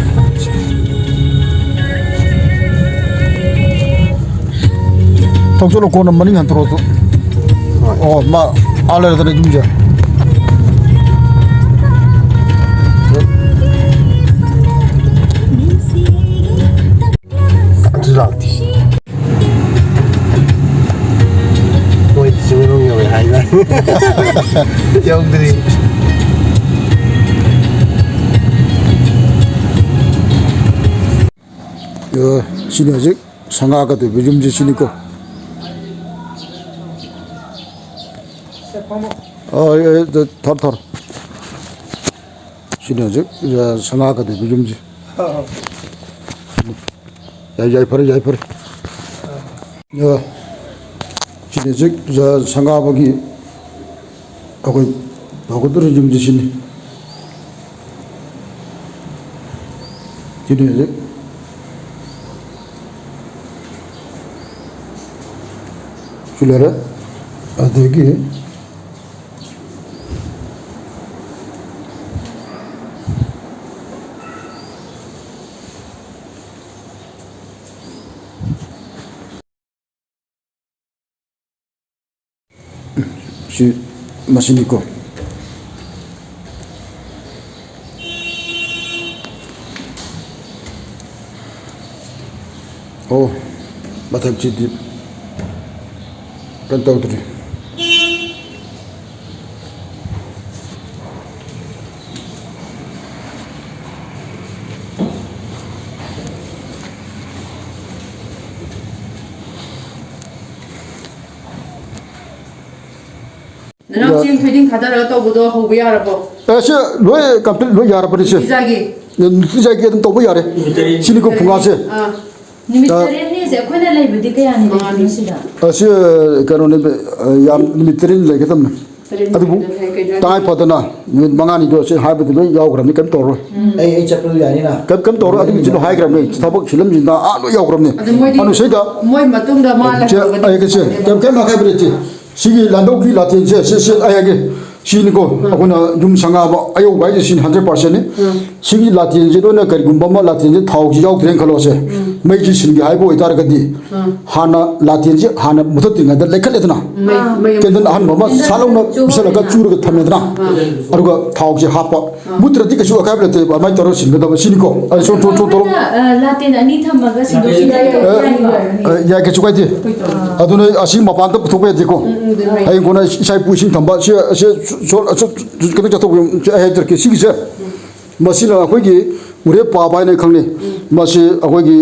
ꯊꯧꯆꯜꯂꯣ, ꯀꯣꯟꯅ ꯃꯅꯤꯡ ꯍꯟꯇꯣꯔꯛꯑꯣ ꯇꯨ꯫ ꯍꯣꯏ꯫ ꯑꯣ, ꯃꯥ ꯑꯥ ꯂꯩꯔꯗꯅ ꯌꯨꯝꯁꯦ꯫ ꯑꯗꯨ ꯂꯥꯛꯇꯦ꯫ ꯃꯣꯏ ꯆꯤꯡꯃꯩꯔꯣꯡ ꯌꯧꯔꯦ ꯍꯥꯏꯗ꯫ ꯌꯧꯗ꯭ꯔꯤ꯫ ꯑ, ꯁꯤꯅꯤ ꯍꯧꯖꯤꯛ ꯁꯪꯒꯥꯒꯗꯣꯏꯕ ꯌꯨꯝꯁꯦ ꯁꯤꯅꯤꯀꯣ꯫ ꯑ, ꯑ, ꯑ, ꯊꯥꯔꯣ, ꯊꯥꯔꯣ꯫ ꯁꯤꯅꯤ ꯍꯧꯖꯤꯛ, ꯑ, ꯁꯪꯒꯥꯒꯗꯣꯏꯕ ꯌꯨꯝꯁꯦ꯫ ꯌꯥꯏ, ꯌꯥꯏ, ꯐꯔꯦ, ꯌꯥꯏ, ꯐꯔꯦ꯫ ꯑ, ꯁꯤꯗ ꯍꯧꯖꯤꯛ ꯁꯪꯒꯥꯕꯒꯤ ꯑꯩꯈꯣꯏ ꯇꯧꯒꯗꯧꯔꯤꯕ ꯌꯨꯝꯁꯤ ꯁꯤꯅꯤ꯫ ꯁꯤꯅꯤ ꯍꯧꯖꯤꯛ ꯁꯤ ꯂꯩꯔꯦ꯫ ꯑꯗꯒꯤ ꯁꯤ ꯃꯁꯤꯅꯤꯀꯣ꯫ ꯑꯣ, ꯃꯊꯛꯁꯤꯗꯤ ꯀꯩꯅꯣ ꯇꯧꯗ꯭ꯔꯤ꯫ ꯅꯅꯥꯎ ꯆꯦꯡ ꯊꯣꯏꯗꯤꯡ ꯊꯥꯗꯔꯒ ꯇꯧꯕꯗꯣ ꯍꯧꯕ ꯌꯥꯔꯕꯣ? ꯑꯦ, ꯁꯤ ꯂꯣꯏ complete ꯂꯣꯏ ꯌꯥꯔꯕꯅꯤ ꯁꯦ꯫ ꯅꯨꯡꯇꯤꯖꯥꯒꯤ? ꯅꯨꯡꯇꯤꯖꯥꯒꯤ ꯑꯗꯨꯝ ꯇꯧꯕ ꯌꯥꯔꯦ꯫ ꯅꯨꯃꯤꯠ ꯇꯔꯦꯠꯅꯤ꯫ ꯁꯤꯅꯤꯀꯣ ꯐꯨꯡꯒꯥꯁꯦ꯫ ꯑꯥ꯫ ꯅꯨꯃꯤꯠ ꯑ, ꯇꯔꯦꯠꯅꯤꯁꯦ ꯑꯩꯈꯣꯏꯅ ꯂꯩꯕꯗꯤ ꯀꯌꯥꯅꯤ ꯂꯩꯗꯣꯏꯅꯣ ꯁꯤꯗ? ꯑꯁꯤ, ꯀꯩꯅꯣꯅꯦ, ꯑ, ꯌꯥꯝ ꯅꯨꯃꯤꯠ ꯇꯔꯦꯠꯅꯤ ꯂꯩꯒꯗꯕꯅꯤ꯫ ꯇꯔꯦꯠꯅꯤ ꯑꯗꯨꯕꯨ ꯂꯩꯒꯗꯕꯅꯤ ꯍꯥꯏ ꯀꯩꯅꯣ ꯍꯥꯏꯁꯦ? ꯇꯉꯥꯏ ꯐꯗꯅ ꯅꯨꯃꯤꯠ ꯃꯉꯥꯅꯤꯗꯣ ꯁꯤ ꯍꯥꯏꯕꯗꯤ ꯂꯣꯏ ꯌꯥꯎꯈ꯭ꯔꯕꯅꯤ, ꯀꯩꯝ ꯇꯧꯔꯣꯏ꯫ ꯎꯝ꯫ ꯑꯩ, ꯑꯩ ꯆꯠꯄꯗꯣ ꯌꯥꯅꯤꯅ? ꯀꯩꯝ, ꯀꯩꯝ ꯇꯧꯔꯣꯏ, ꯑꯗꯨꯒꯤꯁꯨ ꯂꯣꯏ ꯍꯥꯏꯈ꯭ꯔꯕꯅꯤ, ꯊꯕꯛ ꯁꯤꯜꯂꯝꯁꯤꯡꯗ ꯑꯥ ꯂꯣꯏ ꯌꯥꯎꯈ꯭ꯔꯕꯅꯤ꯫ ꯑꯗꯨ ꯃꯣꯏꯗꯤ ꯑꯗꯨ ꯁꯤꯗ ꯃꯣꯏ ꯃꯇꯨꯡꯗ ꯃꯥ ꯆꯦ, ꯂꯩꯍꯧꯔꯒꯗꯤ ꯑꯩ ꯀꯩꯁꯦ, ꯀꯩꯝ, ꯀꯩꯝ ꯑꯀꯥꯏꯕ ꯂꯩꯇꯦ꯫ ꯁꯤꯒꯤ ꯂꯥꯟꯗꯧꯒꯤ ꯂꯥꯇꯦꯟꯁꯦ, ꯁꯤ, ꯁꯤ ꯑꯩ ꯍꯥꯏꯒꯦ꯫ ꯁꯤꯅꯤꯀꯣ, ꯎꯝ꯫ ꯑꯩꯈꯣꯏꯅ ꯌꯨꯝ ꯁꯪꯒꯥꯕ ꯑꯌꯧꯕ ꯍꯥꯏꯁꯦ ꯁꯤꯅꯤ, hundred percent ꯅꯤ꯫ ꯎꯝ꯫ ꯁꯤꯒꯤ ꯂꯥꯇꯦꯟꯁꯦ ꯂꯣꯏꯅ ꯀꯔꯤꯒꯨꯝꯕ ꯑꯃ ꯂꯥꯇꯦꯟꯁꯦ ꯊꯥꯎꯁꯤ ꯌꯥꯎꯗ꯭ꯔꯦꯅ ꯈꯜꯂꯣꯁꯦ꯫ ꯎꯝ꯫ ꯃꯩꯁꯤ ꯁꯤꯟꯒꯦ ꯍꯥꯏꯕ ꯑꯣꯏꯇꯥꯔꯒꯗꯤ, ꯎꯝ꯫ ꯍꯥꯟꯅ ꯂꯥꯇꯦꯟꯁꯦ ꯍꯥꯟꯅ ꯃꯨꯊꯠꯇ꯭ꯔꯤꯉꯩꯗ ꯂꯩꯈꯠꯂꯦꯗꯅ꯫ ꯃꯩ, ꯑꯥ꯫ ꯃꯩ candle ꯑꯍꯟꯕ ꯑꯃ candle ꯁꯠ ꯂꯥꯎꯅ ꯆꯨꯔꯒ ꯄꯤꯁꯜꯂꯒ ꯊꯝꯃꯦ꯫ ꯆꯨꯔꯒ ꯊꯝꯃꯦꯗꯅ꯫ ꯑꯥ꯫ ꯑꯗꯨꯒ ꯊꯥꯎꯁꯦ ꯍꯥꯞꯄ꯫ ꯑꯥ꯫ ꯃꯨꯠꯇ꯭ꯔꯗꯤ ꯀꯩꯁꯨ ꯑꯀꯥꯏꯕ ꯂꯩꯇꯦ, ꯑꯗꯨꯃꯥꯏꯅ ꯇꯧꯔꯒ ꯁꯤꯟꯒꯗꯕ ꯁꯤꯅꯤꯀꯣ꯫ ꯑꯩ ꯁꯣꯝ, ꯁꯣꯝ, ꯁꯣꯝ ꯇꯧꯔꯣ꯫ ꯑꯩꯈꯣꯏꯅ, ꯑ, ꯂꯥꯇꯦꯟ ꯑꯅꯤ ꯊꯝꯃꯒ ꯁꯤꯟꯗꯣꯛ ꯁꯤꯟꯖꯤꯟ ꯇꯧꯕ ꯑꯦ, ꯌꯥꯏꯀꯣ? ꯑꯦ, ꯌꯥꯏ, ꯀꯩꯁꯨ ꯀꯥꯏꯗꯦ꯫ ꯑꯥ꯫ ꯑꯗꯨꯅ ꯑꯁꯤ ꯃꯄꯥꯟꯗ ꯄꯨꯊꯣꯛꯄ ꯌꯥꯗꯦꯀꯣ꯫ ꯎꯝ, ꯎꯝ, ꯑꯗꯨꯃꯥꯏꯅ꯫ ꯍꯌꯦꯡ ꯀꯣꯟꯅ ꯏꯆꯥ ꯏꯄꯨ ꯏꯁꯤꯡ ꯊꯝꯕ, ꯁꯤ, ꯁꯤ, ꯁꯣ-, ꯁꯣ-, ꯀꯩꯅꯣ ꯆꯠꯊꯣꯛꯄ, ꯁꯤ ꯑꯩ ꯍꯥꯏꯖꯔꯛꯀꯦ꯫ ꯁꯤꯒꯤꯁꯦ, ꯃꯁꯤꯅ ꯑꯩꯈꯣꯏꯒꯤ ꯎꯔꯦꯞ ꯄꯥꯕ ꯍꯥꯏꯅ ꯈꯪꯅꯩ꯫ ꯎꯝ꯫ ꯃꯁꯤ ꯑꯩꯈꯣꯏꯒꯤ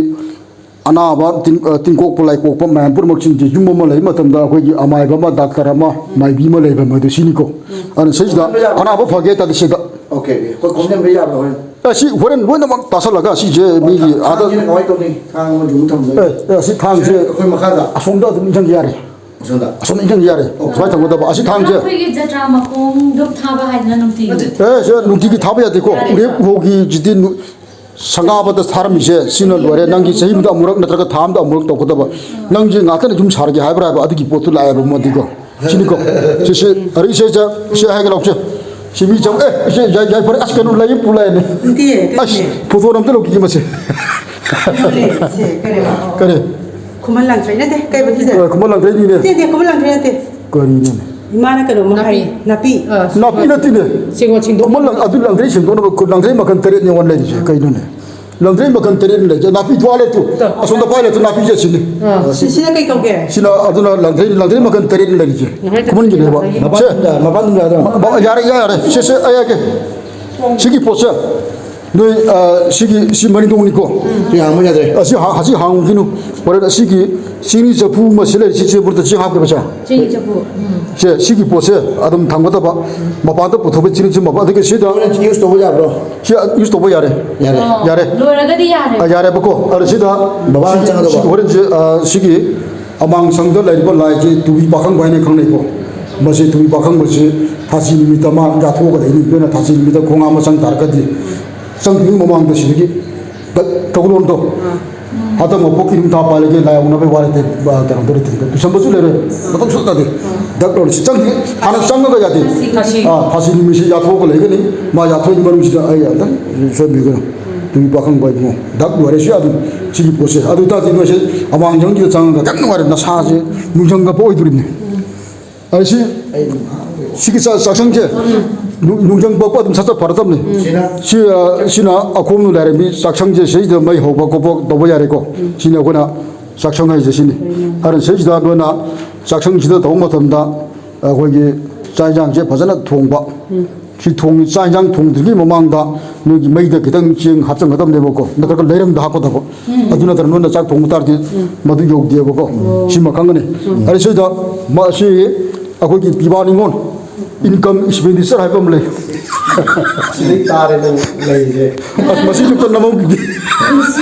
ꯑꯅꯥꯕ, ꯇꯤꯟ-, ꯑ, ꯇꯤꯟꯀꯣꯛꯄ, ꯂꯥꯏꯀꯣꯛꯄ ꯃꯌꯥꯝ ꯄꯨꯝꯅꯃꯛꯁꯤꯡꯁꯦ ꯌꯨꯝ ꯑꯃ ꯂꯩꯕ ꯃꯇꯝꯗ ꯑꯩꯈꯣꯏꯒꯤ ꯑꯃꯥꯏꯕ ꯑꯃ, ꯗꯥꯛꯇꯔ ꯑꯃ, ꯎꯝ꯫ ꯃꯥꯏꯕꯤ ꯑꯃ ꯂꯩꯕ ꯃꯗꯨ ꯁꯤꯅꯤꯀꯣ꯫ ꯎꯝ꯫ ꯑꯗꯨꯅ ꯁꯤꯁꯤꯗ ꯑꯅꯥꯕ ꯐꯒꯦ ꯍꯥꯏ ꯇꯥꯔꯗꯤ ꯁꯤꯗ꯫ OK, OK꯫ ꯑꯩꯈꯣꯏ ꯈꯣꯝꯖꯤꯟꯕ ꯌꯥꯕ꯭ꯔꯥ ꯍꯣꯔꯦꯟ? ꯑꯦ, ꯁꯤ ꯍꯣꯔꯦꯟ ꯂꯣꯏꯅꯃꯛ ꯇꯥꯁꯜꯂꯒ ꯁꯤꯁꯦ ꯃꯤꯒꯤ ꯊꯥꯡ-, ꯑꯥꯗ ꯊꯥꯡꯁꯤꯅ ꯀꯃꯥꯏꯅ ꯇꯧꯅꯤ? ꯊꯥꯡ ꯑꯃ ꯌꯨꯝ ꯊꯝꯗꯣꯏꯅꯤ꯫ ꯑꯦ, ꯑꯦ, ꯑꯁꯤ ꯊꯥꯡꯁꯦ ꯁꯤ ꯑꯩꯈꯣꯏ ꯃꯈꯥꯗ? ꯑꯁꯣꯝꯗ ꯑꯗꯨꯝ ꯏꯟꯁꯤꯟꯕ ꯌꯥꯔꯦ꯫ ꯑꯁꯣꯝꯗ ꯏꯟꯖꯥꯡ ꯌꯥꯔꯦ꯫ ꯁꯨꯃꯥꯏꯅ ꯊꯝꯒꯗꯕ꯫ ꯑꯁꯤ ꯊꯥꯡꯁꯦ꯫ ꯑꯩꯈꯣꯏꯒꯤ ꯖꯇ꯭ꯔꯥ ꯃꯈꯣꯡ ꯙꯨꯞ ꯊꯥꯕ ꯍꯥꯏꯗꯅ ꯅꯨꯡꯇꯤꯒꯤ꯫ ꯑꯦ, ꯁꯦ ꯅꯨꯡꯇꯤꯒꯤ ꯊꯥꯕ ꯌꯥꯗꯦꯀꯣ꯫ ꯎꯔꯦꯞ ꯎꯍꯧꯒꯤꯁꯤꯗꯤ ꯅꯨ-, ꯁꯪꯒꯥꯕꯗ ꯊꯥꯔꯝꯃꯤꯁꯦ ꯁꯤꯅ ꯂꯣꯏꯔꯦ꯫ ꯅꯪꯒꯤ ꯆꯍꯤ ꯑꯃꯗ ꯑꯃꯨꯔꯛ ꯅꯠꯇ꯭ꯔꯒ ꯊꯥ ꯑꯃꯗ ꯑꯃꯨꯔꯛ ꯇꯧꯒꯗꯕ꯫ ꯅꯪꯁꯦ ꯉꯥꯛꯇꯅ ꯌꯨꯝ ꯁꯥꯔꯒꯦ ꯍꯥꯏꯕ꯭ꯔꯥ ꯍꯥꯏꯕ ꯑꯗꯨꯒꯤ ꯄꯣꯠꯇꯨ ꯂꯥꯛꯑꯦꯕ ꯃꯣꯗꯤꯀꯣ꯫ ꯁꯤꯅꯤꯀꯣ꯫ ꯁꯤ, ꯁꯤ, ꯑꯔꯤ ꯁꯦ, ꯁꯦ, ꯁꯤ ꯍꯥꯏꯒꯦ ꯂꯥꯎꯁꯦ꯫ ꯁꯤ ꯃꯤ ꯆꯪ-, ꯑꯦ, ꯁꯤ ꯌꯥꯏ, ꯌꯥꯏ, ꯐꯔꯦ꯫ ꯑꯁ, ꯀꯩꯅꯣ ꯂꯩ ꯄꯨ ꯂꯥꯛꯑꯦꯅꯦ꯫ ꯅꯠꯇꯦ, ꯑꯁ, ꯀꯩꯅꯣꯅꯦ꯫ ꯐꯣꯇꯣ ꯑꯝꯇ ꯂꯧꯈꯤꯒꯦ ꯃꯁꯦ꯫ ꯀꯩꯅꯣꯅꯦ, ꯁꯦ, ꯀꯩꯅꯣ꯫ ꯀꯔꯤ? ꯈꯨꯃꯟ ꯂꯥꯡꯊ꯭ꯔꯩ ꯅꯠꯇꯦ, ꯀꯩꯕ ꯁꯤꯁꯦ? ꯑ, ꯈꯨꯃꯟ ꯂꯥꯡꯊ꯭ꯔꯩꯅꯤꯅꯦ꯫ ꯅꯠꯇꯦ, ꯅꯠꯇꯦ, ꯈꯨꯃꯟ ꯂꯥꯡꯊ꯭ꯔꯩ ꯅꯠꯇꯦ꯫ ꯀꯔꯤꯅꯣꯅꯦ? ꯏꯃꯥꯅ ꯀꯩꯅꯣꯝꯃ ꯍꯥꯏ, ꯅꯥꯄꯤ꯫ ꯑ, ꯅꯥꯄꯤ ꯅꯠꯇꯦꯅꯦ꯫ ꯁꯦꯡꯉꯣ, ꯁꯦꯡꯗꯣꯛ-, ꯈꯨꯃꯟ ꯂꯥꯡ-, ꯑꯗꯨ ꯂꯥꯡꯊ꯭ꯔꯩ ꯁꯦꯡꯗꯣꯛꯅꯕ ꯈꯨ-, ꯂꯥꯡꯊ꯭ꯔꯩ ꯃꯈꯜ ꯇꯔꯦꯠꯅꯦ ꯑꯣꯟ ꯂꯩꯔꯤꯁꯦ꯫ ꯀꯩꯅꯣꯅꯦ? ꯂꯥꯡꯊ꯭ꯔꯩ ꯃꯈꯜ ꯇꯔꯦꯠꯅꯦ ꯂꯩꯔꯤꯁꯦ꯫ ꯅꯥꯄꯤ ꯊꯣꯛꯍꯜꯂꯦ ꯇꯨ꯫ ꯇꯣ꯫ ꯑꯁꯣꯝꯗ ꯄꯥꯏꯍꯜꯂꯦ ꯇꯨ, ꯅꯥꯄꯤꯁꯦ ꯁꯤꯅꯤ꯫ ꯑ꯫ ꯁꯤ-, ꯁꯤꯅ ꯀꯩ ꯀꯧꯒꯦ? ꯁꯤꯅ ꯑꯗꯨꯅ ꯂꯥꯡꯊ꯭ꯔꯩ, ꯂꯥꯡꯊ꯭ꯔꯩ ꯃꯈꯜ ꯇꯔꯦꯠꯅꯦ ꯂꯩꯔꯤꯁꯦ꯫ ꯂꯥꯡꯊ꯭ꯔꯩ ꯈꯨꯃꯟꯒꯤꯅꯦꯕ꯫ ꯃꯄꯥꯟ ꯁꯦ꯫ ꯊꯨꯡꯗ, ꯃꯄꯥꯟ ꯊꯨꯡꯗ ꯌꯥꯗ꯭ꯔꯣ? ꯃ-, ꯌꯥꯔꯦ, ꯌꯥꯔꯦ꯫ ꯁꯦ, ꯁꯦ, ꯑꯩ ꯍꯥꯏꯒꯦ꯫ ꯁꯤꯒꯤ ꯄꯣꯠꯁꯦ ꯅꯣꯏ, ꯑ, ꯁꯤꯒꯤ, ꯁꯤ ꯃꯔꯤꯡꯗꯣꯡꯅꯤꯀꯣ꯫ ꯁꯤ ꯍꯥꯡꯕ ꯌꯥꯗ꯭ꯔꯦ꯫ ꯑ, ꯁꯤ ꯍꯥ-, ꯁꯤ ꯍꯥꯡꯉꯨꯈꯤꯅꯨ꯫ ꯍꯣꯔꯦꯟ ꯑꯁꯤꯒꯤ ꯆꯤꯅꯤ ꯆꯐꯨ ꯑꯃ ꯁꯤ ꯂꯩꯔꯤ, ꯁꯤ ꯆꯦꯡꯕꯨꯗ ꯆꯦꯡ ꯍꯥꯞꯈ꯭ꯔꯦꯕ ꯁꯦ꯫ ꯆꯤꯅꯤ ꯆꯐꯨ꯫ ꯎꯝ꯫ ꯁꯦ, ꯁꯤꯒꯤ ꯄꯣꯠꯁꯦ ꯑꯗꯨꯝ ꯊꯝꯒꯗꯕ꯫ ꯃꯄꯥꯟꯗ ꯄꯨꯊꯣꯛꯄ ꯆꯤꯅꯤ ꯆꯐꯨ ꯃꯄꯥꯟ, ꯑꯗꯨꯒ ꯁꯤꯗ ꯍꯣꯔꯦꯟ ꯌꯨꯁ ꯇꯧꯕ ꯌꯥꯕ꯭ꯔꯣ? ꯁꯤ ꯌꯨꯁ ꯇꯧꯕ ꯌꯥꯔꯦ꯫ ꯌꯥꯔꯦ꯫ ꯑꯣ, ꯌꯥꯔꯦ꯫ ꯂꯣꯏꯔꯒꯗꯤ ꯌꯥꯔꯦ꯫ ꯑ, ꯌꯥꯔꯦꯕꯀꯣ꯫ ꯑꯗꯣ ꯁꯤꯗ ꯕꯕꯥꯅ ꯁꯤ-, ꯆꯪꯒꯗꯕ꯫ ꯁꯤ ꯍꯣꯔꯦꯟꯁꯦ, ꯑ, ꯁꯤꯒꯤ ꯑꯃꯥꯡ ꯁꯪꯗ ꯂꯩꯔꯤꯕ ꯂꯥꯏꯁꯤ ꯇꯨꯕꯤ ꯄꯥꯈꯪꯕ ꯍꯥꯏꯅ ꯈꯪꯅꯩꯀꯣ꯫ ꯃꯁꯤ ꯇꯨꯕꯤ ꯄꯥꯈꯪꯕꯁꯤ ꯊꯥꯁꯤ ꯅꯨꯃꯤꯠꯇ ꯃꯥ ꯌꯥꯊꯣꯛꯑꯒ ꯂꯩꯅꯤ꯫ ꯑꯗꯨꯅ ꯊꯥꯁꯤ ꯅꯨꯃꯤꯠꯇ ꯈꯣꯡ ꯍꯥꯝꯕ ꯆꯪ ꯇꯥꯔꯒꯗꯤ ꯆꯪꯗ꯭ꯔꯤꯉꯩ ꯃꯃꯥꯡꯗ ꯁꯤꯗꯒꯤ ꯗꯛ ꯇꯧꯒꯂꯣꯟꯗꯣ꯫ ꯍꯟꯗꯛ ꯃꯄꯣꯛꯀꯤ ꯅꯤꯡꯊꯥ ꯄꯥꯜꯂꯒꯦ ꯂꯥꯏ ꯍꯧꯅꯕꯩ ꯋꯥꯔꯦ, ꯇꯦ-, ꯑ, ꯀꯩꯅꯣꯗꯣ ꯂꯩꯇꯦ꯫ ꯇꯨꯁꯟꯕꯁꯨ ꯂꯩꯔꯣꯏ꯫ ꯃꯇꯝ ꯁꯨꯡꯇꯥ ꯇꯥꯗꯦ꯫ ꯗꯛ ꯂꯣꯏꯔꯦ꯫ ꯁꯤ ꯆꯪꯗ꯭ꯔꯤ꯫ ꯍꯥꯟꯅ ꯆꯪꯉꯒ ꯌꯥꯗꯦ꯫ ꯊꯥꯁꯤ꯫ ꯑ, ꯊꯥꯁꯤ ꯅꯨꯃꯤꯠꯁꯤ ꯌꯥꯊꯣꯛꯑꯒ ꯂꯩꯒꯅꯤ꯫ ꯃꯥ ꯌꯥꯊꯣꯛꯏ ꯃꯅꯨꯡꯁꯤꯗ ꯑꯩ ꯑꯝꯇꯪ ꯁꯣꯏꯕꯤꯒꯅꯨ꯫ ꯇꯨꯕꯤ ꯄꯥꯈꯪꯕ ꯏꯕꯨꯡꯉꯣ꯫ ꯗꯛ ꯂꯣꯏꯔꯦ꯫ ꯁꯤ ꯑꯗꯨꯝ ꯁꯤꯒꯤ ꯄꯣꯠꯁꯦ꯫ ꯑꯗꯨ ꯑꯣꯏꯇꯥꯔꯗꯤ ꯅꯣꯏꯁꯦ ꯑꯃꯥꯡꯖꯪꯒꯤꯗ ꯆꯪꯉꯒ ꯀꯌꯥꯝ ꯅꯨꯡꯉꯥꯏꯔꯦ꯫ ꯅꯁꯥꯁꯦ ꯅꯨꯡꯖꯪ ꯀꯥꯄ ꯑꯣꯏꯗꯣꯔꯤꯕꯅꯤ꯫ ꯑꯗ ꯁꯤ, ꯁꯤꯒꯤ ꯆꯥ-, ꯆꯥꯛꯁꯪꯁꯦ ꯅꯨ-, ꯅꯨꯡꯖꯪ ꯄꯛꯄ ꯑꯗꯨꯝ ꯁꯠ ꯁꯠ ꯐꯔꯗꯕꯅꯤ꯫ ꯁꯤꯅ? ꯁꯤ, ꯑ, ꯁꯤꯅ ꯑꯈꯣꯝꯅ ꯂꯩꯔꯝꯃꯤ ꯆꯥꯛꯁꯪꯁꯦ, ꯁꯤꯗ ꯃꯩ ꯍꯧꯕ ꯈꯣꯠꯄ ꯇꯧꯕ ꯌꯥꯔꯦꯀꯣ꯫ ꯁꯤꯅꯤ ꯑꯩꯈꯣꯏꯅ ꯆꯥꯛꯁꯪ ꯍꯥꯏꯁꯦ ꯁꯤꯅꯤ꯫ ꯑꯗꯨꯅ ꯁꯤꯁꯤꯗ ꯅꯣꯏꯅ ꯆꯥꯛꯁꯪꯁꯤꯗ ꯇꯧꯕ ꯃꯇꯝꯗ ꯑꯩꯈꯣꯏꯒꯤ ꯆꯥꯛ ꯌꯦꯟꯁꯥꯡꯁꯦ ꯐꯖꯅ ꯊꯣꯡꯕ꯫ ꯁꯤ ꯊꯣꯡ-, ꯆꯥꯛ ꯌꯦꯟꯁꯥꯡ ꯊꯣꯡꯗ꯭ꯔꯤꯉꯩ ꯃꯃꯥꯡꯗ ꯅꯣꯏꯒꯤ ꯃꯩꯗ ꯈꯤꯇꯪ ꯆꯦꯡ ꯍꯥꯞꯆꯟꯒꯗꯕꯅꯦꯕꯀꯣ, ꯅꯠꯇ꯭ꯔꯒ ꯂꯩꯔꯪꯗ ꯍꯥꯞꯀꯗꯕ꯫ ꯑꯗꯨ ꯅꯠꯇ꯭ꯔꯒ ꯅꯣꯏꯅ ꯆꯥꯛ ꯊꯣꯡꯕ ꯇꯥꯔꯗꯤ ꯃꯗꯨ ꯌꯧꯗꯦꯕꯀꯣ꯫ ꯁꯤꯃ ꯈꯪꯒꯅꯤ꯫ ꯑꯗꯩ ꯁꯤꯗ ꯃꯁꯤ ꯑꯩꯈꯣꯏꯒꯤ ꯄꯤꯕꯥ ꯅꯤꯉꯣꯜ income expenditure ꯍꯥꯏꯕ ꯑꯃ ꯂꯩ꯫ ꯁꯤꯗꯩ ꯇꯥꯔꯦ ꯅꯪ ꯂꯩꯔꯤꯁꯦ꯫ ꯑꯁ, ꯃꯁꯤꯁꯨ ꯑꯝꯇ ꯅꯝꯍꯧꯈꯤꯒꯦ꯫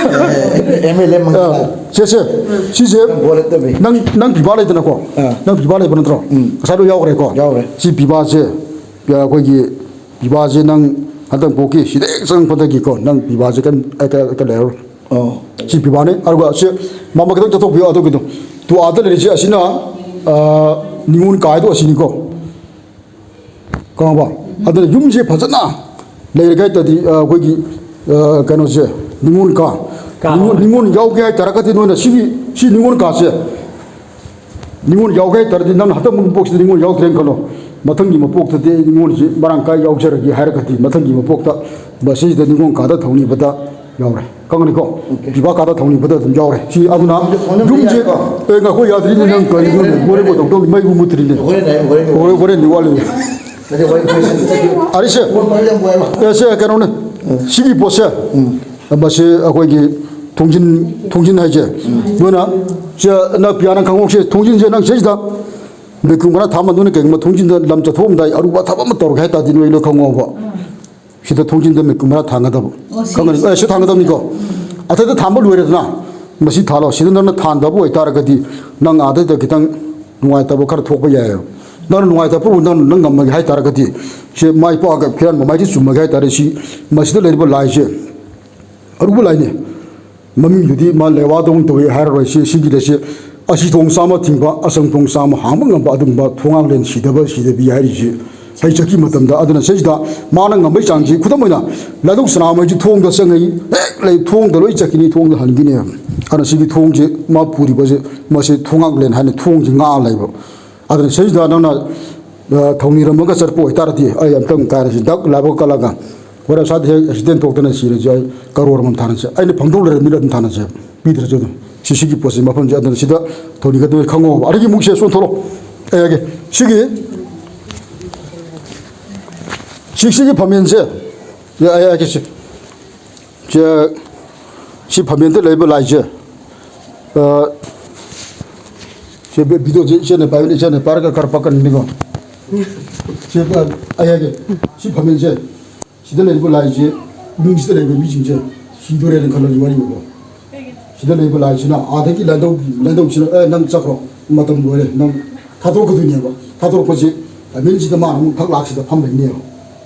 M L A ꯃꯪꯒꯤꯂꯥꯜ꯫ ꯑ, ꯁꯦ, ꯁꯦ꯫ ꯁꯤꯁꯦ ꯅꯪ ꯚꯣꯠ ꯂꯦꯞꯇꯕꯤ꯫ ꯅꯪ, ꯅꯪ ꯄꯤꯕꯥ ꯂꯩꯗꯅꯀꯣ꯫ ꯑ꯫ ꯅꯪ ꯄꯤꯕꯥ ꯂꯩꯕ ꯅꯠꯇ꯭ꯔꯣ? ꯎꯝ꯫ ꯉꯁꯥꯏꯗꯣ ꯌꯥꯎꯈ꯭ꯔꯦꯀꯣ? ꯌꯥꯎꯈ꯭ꯔꯦ꯫ ꯁꯤ ꯄꯤꯕꯥꯁꯦ, ꯑꯩꯈꯣꯏꯒꯤ ꯄꯤꯕꯥꯁꯦ ꯅꯪ ꯍꯟꯗꯛ ꯄꯣꯛꯀꯤ ꯁꯤꯗ ꯍꯦꯛ ꯆꯪꯉꯛꯄꯗꯒꯤꯀꯣ, ꯅꯪ ꯄꯤꯕꯥꯁꯦ ꯀꯩꯝ, ꯑ, ꯀ-, ꯀ-, ꯂꯩꯔꯔꯣꯏ꯫ ꯑꯣ꯫ ꯁꯤ ꯄꯤꯕꯥꯅꯤ꯫ ꯑꯗꯨꯒ ꯁꯤ ꯃꯃ ꯈꯤꯇꯪ ꯆꯠꯊꯣꯛꯄꯤꯌꯣ, ꯑꯗꯨꯒꯤꯗꯣ꯫ ꯇꯨ ꯑꯥꯗ ꯂꯩꯔꯤꯁꯦ ꯑꯁꯤꯅ, ꯑ, ꯅꯤꯉꯣꯜ ꯀꯥ ꯍꯥꯏꯗꯣ ꯑꯁꯤꯅꯤꯀꯣ꯫ ꯈꯪꯉꯕ? ꯑꯗꯨꯅ ꯌꯨꯝꯁꯦ ꯐꯖꯅ ꯂꯩꯔꯒ ꯍꯥꯏꯇꯥꯔꯗꯤ, ꯑ, ꯑꯩꯈꯣꯏꯒꯤ, ꯑ, ꯀꯩꯅꯣꯁꯦ, ꯅꯤꯉꯣꯜ ꯀꯥ꯫ ꯀꯥ꯫ ꯅꯤꯉꯣꯜ, ꯅꯤꯉꯣꯜ ꯌꯥꯎꯒꯦ ꯍꯥꯏꯇꯥꯔꯒꯗꯤ ꯅꯣꯏꯅ ꯁꯤꯒꯤ, ꯁꯤ ꯅꯤꯉꯣꯜ ꯀꯥꯁꯦ, ꯅꯤꯉꯣꯜ ꯌꯥꯎꯒꯦ ꯍꯥꯏꯇꯥꯔꯗꯤ ꯅꯪꯅ ꯍꯟꯗꯛ ꯃꯄꯣꯛꯁꯤꯗ ꯅꯤꯉꯣꯜ ꯌꯥꯎꯗ꯭ꯔꯦꯅ ꯈꯜꯂꯣ, ꯃꯊꯪꯒꯤ ꯃꯄꯣꯛꯇꯗꯤ ꯑꯩ ꯅꯤꯉꯣꯜꯁꯤ ꯃꯔꯥꯡ ꯀꯥꯏ ꯌꯥꯎꯖꯔꯒꯦ ꯍꯥꯏꯔꯒꯗꯤ ꯃꯊꯪꯒꯤ ꯃꯄꯣꯛꯇ ꯃꯁꯤꯁꯤꯗ ꯅꯤꯉꯣꯜ ꯀꯥꯗ ꯊꯧꯅꯤꯕꯗ ꯌꯥꯎꯔꯦ꯫ ꯈꯪꯒꯅꯤꯀꯣ? ꯑꯣꯀꯦ꯫ ꯄꯤꯕꯥ ꯀꯥꯗ ꯊꯧꯅꯤꯕꯗ ꯑꯗꯨꯝ ꯌꯥꯎꯔꯦ꯫ ꯁꯤ ꯑꯗꯨꯅ ꯊꯧꯅꯤꯕ ꯌꯨꯝꯁꯦ, ꯌꯥꯏꯀꯣ? ꯑꯦ, ꯉꯥꯏꯈꯣ, ꯌꯥꯗ꯭ꯔꯤꯅꯦ, ꯅꯪ ꯀꯔꯤꯅꯣ? ꯍꯣꯔꯦꯟ ꯀꯣꯟꯅ ꯇꯧꯗꯧꯅꯤ, ꯃꯩꯕꯨ ꯃꯨꯠꯇ꯭ꯔꯤꯅꯦ꯫ ꯍꯣꯔꯦꯟ ꯍꯥꯏꯌꯨ, ꯍꯣꯔꯦꯟ ꯍꯥꯏꯌꯨ꯫ ꯍꯣꯔꯦꯟ, ꯍꯣꯔꯦꯟꯗꯤ ꯋꯥꯠꯂꯤ꯫ ꯅꯠꯇꯦ, ꯍꯣꯔꯦꯟ, ꯍꯣꯔꯦꯟ ꯁꯤꯟꯁꯤ ꯆꯠꯈꯤꯕ꯫ ꯑꯔꯤꯁꯦ꯫ ꯐꯣꯟ ꯄꯥꯏꯕ ꯌꯥꯝ ꯋꯥꯏꯕ꯫ ꯑꯦ, ꯁꯦ, ꯀꯩꯅꯣꯅꯦ꯫ ꯎꯝ꯫ ꯁꯤꯒꯤ ꯄꯣꯠꯁꯦ, ꯎꯝ꯫ ꯃꯁꯤ ꯑꯩꯈꯣꯏꯒꯤ ꯊꯣꯡꯖꯤꯟ, ꯊꯣꯡꯖꯤꯟ ꯍꯥꯏꯁꯦ꯫ ꯎꯝ꯫ ꯅꯣꯏꯅ, ꯁꯦ, ꯅ ꯄꯤꯌꯥꯅ ꯈꯪꯍꯧꯁꯦ, ꯊꯣꯡꯖꯤꯟꯁꯦ ꯅꯪ ꯁꯤꯗꯩꯁꯤꯗ ꯃꯤꯈꯨꯝ ꯈꯔ ꯊꯥꯃꯟꯗꯨꯅ ꯀꯩꯒꯨꯝꯕ ꯊꯣꯡꯖꯤꯟꯗ ꯂꯝ ꯆꯠꯊꯣꯛꯑꯝꯗꯥꯏ ꯑꯔꯨꯕ ꯊꯕꯛ ꯑꯃ ꯇꯧꯔꯒꯦ ꯍꯥꯏ ꯇꯥꯔꯗꯤ ꯅꯣꯏ ꯂꯣꯏ ꯈꯪꯉꯣꯕ꯫ ꯁꯤꯗ ꯊꯣꯡꯖꯤꯟꯗ ꯃꯤꯠ ꯀꯨꯝꯕꯔꯥ ꯊꯥꯡꯒꯗꯕ꯫ ꯑꯣ, ꯁꯤ, ꯈꯪꯒꯅꯤ? ꯁꯤ꯫ ꯑꯦ, ꯁꯤ ꯊꯥꯡꯒꯗꯕꯅꯤꯀꯣ꯫ ꯑꯊꯩꯗ ꯊꯥꯡꯕ ꯂꯣꯏꯔꯦꯗꯅ, ꯃꯁꯤ ꯊꯥꯜꯂꯣ꯫ ꯁꯤꯗ ꯅꯪꯅ ꯊꯥꯟꯗꯕ ꯑꯣꯏꯇꯥꯔꯒꯗꯤ ꯅꯪ ꯑꯥꯗꯩꯗ ꯈꯤꯇꯪ ꯅꯨꯡꯉꯥꯏꯇꯕ ꯈꯔ ꯊꯣꯛꯄ ꯌꯥꯏꯑꯕ꯫ ꯅꯪꯅ ꯅꯨꯡꯉꯥꯏꯇꯕ ꯅꯪ, ꯅꯪ ꯉꯝꯃꯒꯦ ꯍꯥꯏ ꯇꯥꯔꯒꯗꯤ ꯁꯤ ꯃꯥꯏ ꯄꯥꯛꯑꯒ ꯐꯤꯔꯥꯟ ꯃꯃꯥꯏꯗꯤ ꯆꯨꯝꯃꯒꯦ ꯍꯥꯏ ꯇꯥꯔꯦ꯫ ꯁꯤ ꯃꯁꯤꯗ ꯂꯩꯔꯤꯕ ꯂꯥꯏꯁꯦ ꯑꯔꯨꯕ ꯂꯥꯏꯅꯤ꯫ ꯃꯃꯤꯡꯗꯨꯗꯤ ꯃꯥ ꯂꯩꯋꯥꯗꯧꯅ ꯇꯧꯏ ꯍꯥꯏꯔꯔꯣꯏ꯫ ꯁꯤ, ꯁꯤꯒꯤꯗ ꯁꯤ ꯑꯁꯤ ꯊꯣꯡ ꯆꯥꯝꯃ ꯊꯤꯡꯕ, ꯑꯁꯪ ꯊꯣꯡ ꯆꯥꯝꯃ ꯍꯥꯡꯕ ꯉꯝꯕ ꯑꯗꯨꯒꯨꯝꯕ ꯊꯣꯡꯒꯥꯡꯂꯦꯟ ꯁꯤꯗꯕ, ꯁꯤꯗꯕꯤ ꯍꯥꯏꯔꯤꯁꯤ꯫ ꯑꯩ ꯆꯠꯈꯤ ꯃꯇꯝꯗ ꯑꯗꯨꯅ ꯁꯤꯁꯤꯗ ꯃꯥꯅ ꯉꯝꯕꯩ ꯆꯥꯡꯁꯤ, ꯈꯨꯗꯝ ꯑꯣꯏꯅ ꯂꯥꯏꯙꯧ ꯁꯅꯥꯃꯍꯤꯁꯤ ꯊꯣꯡꯗ ꯆꯪꯉꯛꯏ, ꯍꯦꯛ ꯂꯩ, ꯊꯣꯡꯗ ꯂꯣꯏ ꯆꯠꯈꯤꯅꯤ, ꯊꯣꯡꯗ ꯍꯟꯈꯤꯅꯦ꯫ ꯑꯗꯨꯅ ꯁꯤꯒꯤ ꯊꯣꯡꯁꯤ ꯃꯥ ꯄꯨꯔꯤꯕꯁꯦ, ꯃꯁꯤ ꯊꯣꯡꯒꯥꯡꯂꯦꯟ ꯍꯥꯏꯅ ꯊꯣꯡꯁꯤ ꯉꯥꯛꯑ ꯂꯩꯕ꯫ ꯑꯗꯨꯅ ꯁꯤꯁꯤꯗ ꯅꯪꯅ, ꯑ, ꯊꯧꯅꯤꯔꯝꯃꯒ ꯆꯠꯄ ꯑꯣꯏꯇꯥꯔꯗꯤ ꯑꯩ ꯑꯝꯇꯪ ꯀꯥꯏꯔꯁꯤ ꯗꯛ ꯂꯥꯏꯕꯛ ꯀꯜꯂꯒ ꯍꯣꯔꯦꯟ ꯑꯁꯥꯗ ꯍꯦꯛ ꯑꯦꯛꯁꯤꯗꯦꯟ ꯊꯣꯛꯇꯅ ꯁꯤꯔꯁꯨ ꯑꯩ ꯀꯔꯣꯔ ꯑꯃ ꯊꯥꯅꯁꯦ꯫ ꯑꯩꯅ ꯐꯝꯗꯧ ꯂꯩꯔ ꯃꯤꯔ ꯑꯗꯨꯝ ꯊꯥꯅꯁꯦ꯫ ꯄꯤꯗ꯭ꯔꯁꯨ ꯑꯗꯨꯝ꯫ ꯁꯤ, ꯁꯤꯒꯤ ꯄꯣꯠꯁꯤ ꯃꯐꯝꯁꯦ ꯑꯗꯨꯅ ꯁꯤꯗ ꯊꯧꯅꯤꯒꯗꯕ ꯈꯪꯉꯣꯕ꯫ ꯑꯗꯒꯤ ꯑꯃꯨꯛꯁꯦ ꯁꯣꯟꯊꯣꯔꯛꯑꯣ꯫ ꯑꯩ ꯍꯥꯏꯒꯦ꯫ ꯁꯤꯒꯤ, ꯁꯤ, ꯁꯤꯒꯤ ꯐꯝꯃꯦꯟꯁꯦ꯫ ꯑꯩ ꯍꯥꯏꯒꯦ ꯁꯤ꯫ ꯁꯤ, ꯁꯤ ꯐꯝꯃꯦꯟꯗ ꯂꯩꯕ ꯂꯥꯏꯁꯦ꯫ ꯑ, ꯁꯤ ꯚꯤ-, ꯚꯤꯗꯤꯑꯣꯁꯦ ꯏꯆꯦꯅ ꯄꯥꯏꯕꯅꯤ, ꯏꯆꯦꯅ ꯄꯥꯏꯔꯒ ꯈꯔ ꯄꯥꯛꯀꯟꯕꯤꯀꯣ꯫ ꯁꯤ, ꯑ, ꯑꯩ ꯍꯥꯏꯒꯦ, ꯁꯤ ꯐꯝꯃꯤꯟꯁꯦ, ꯁꯤꯗ ꯂꯩꯔꯤꯕ ꯂꯥꯏꯁꯦ, ꯏꯃꯨꯡꯁꯤꯗ ꯂꯩꯔꯤꯕ ꯃꯤꯁꯤꯡꯁꯦ ꯁꯤꯗꯣꯔꯦꯅ ꯈꯜꯂꯁꯤ ꯋꯥꯔꯤꯕꯀꯣ꯫ ꯁꯤꯗ ꯂꯩꯕ ꯂꯥꯏꯁꯤꯅ ꯑꯥꯗꯒꯤ ꯂꯥꯏꯙꯧꯒꯤ, ꯂꯥꯏꯙꯧꯁꯤꯅ, "ꯑꯦ, ꯅꯪ ꯆꯠꯈ꯭ꯔꯣ, ꯃꯇꯝ ꯂꯣꯏꯔꯦ", ꯅꯪ ꯊꯥꯗꯣꯔꯛꯀꯗꯣꯏꯅꯦꯕ꯫ ꯊꯥꯗꯣꯔꯛꯄꯁꯦ ꯐꯝꯃꯤꯟꯁꯤꯗ ꯃꯥꯅ ꯑꯃꯨꯛ ꯐꯛ ꯂꯥꯛꯁꯤꯗ ꯐꯝꯗꯣꯏꯅꯦꯕ꯫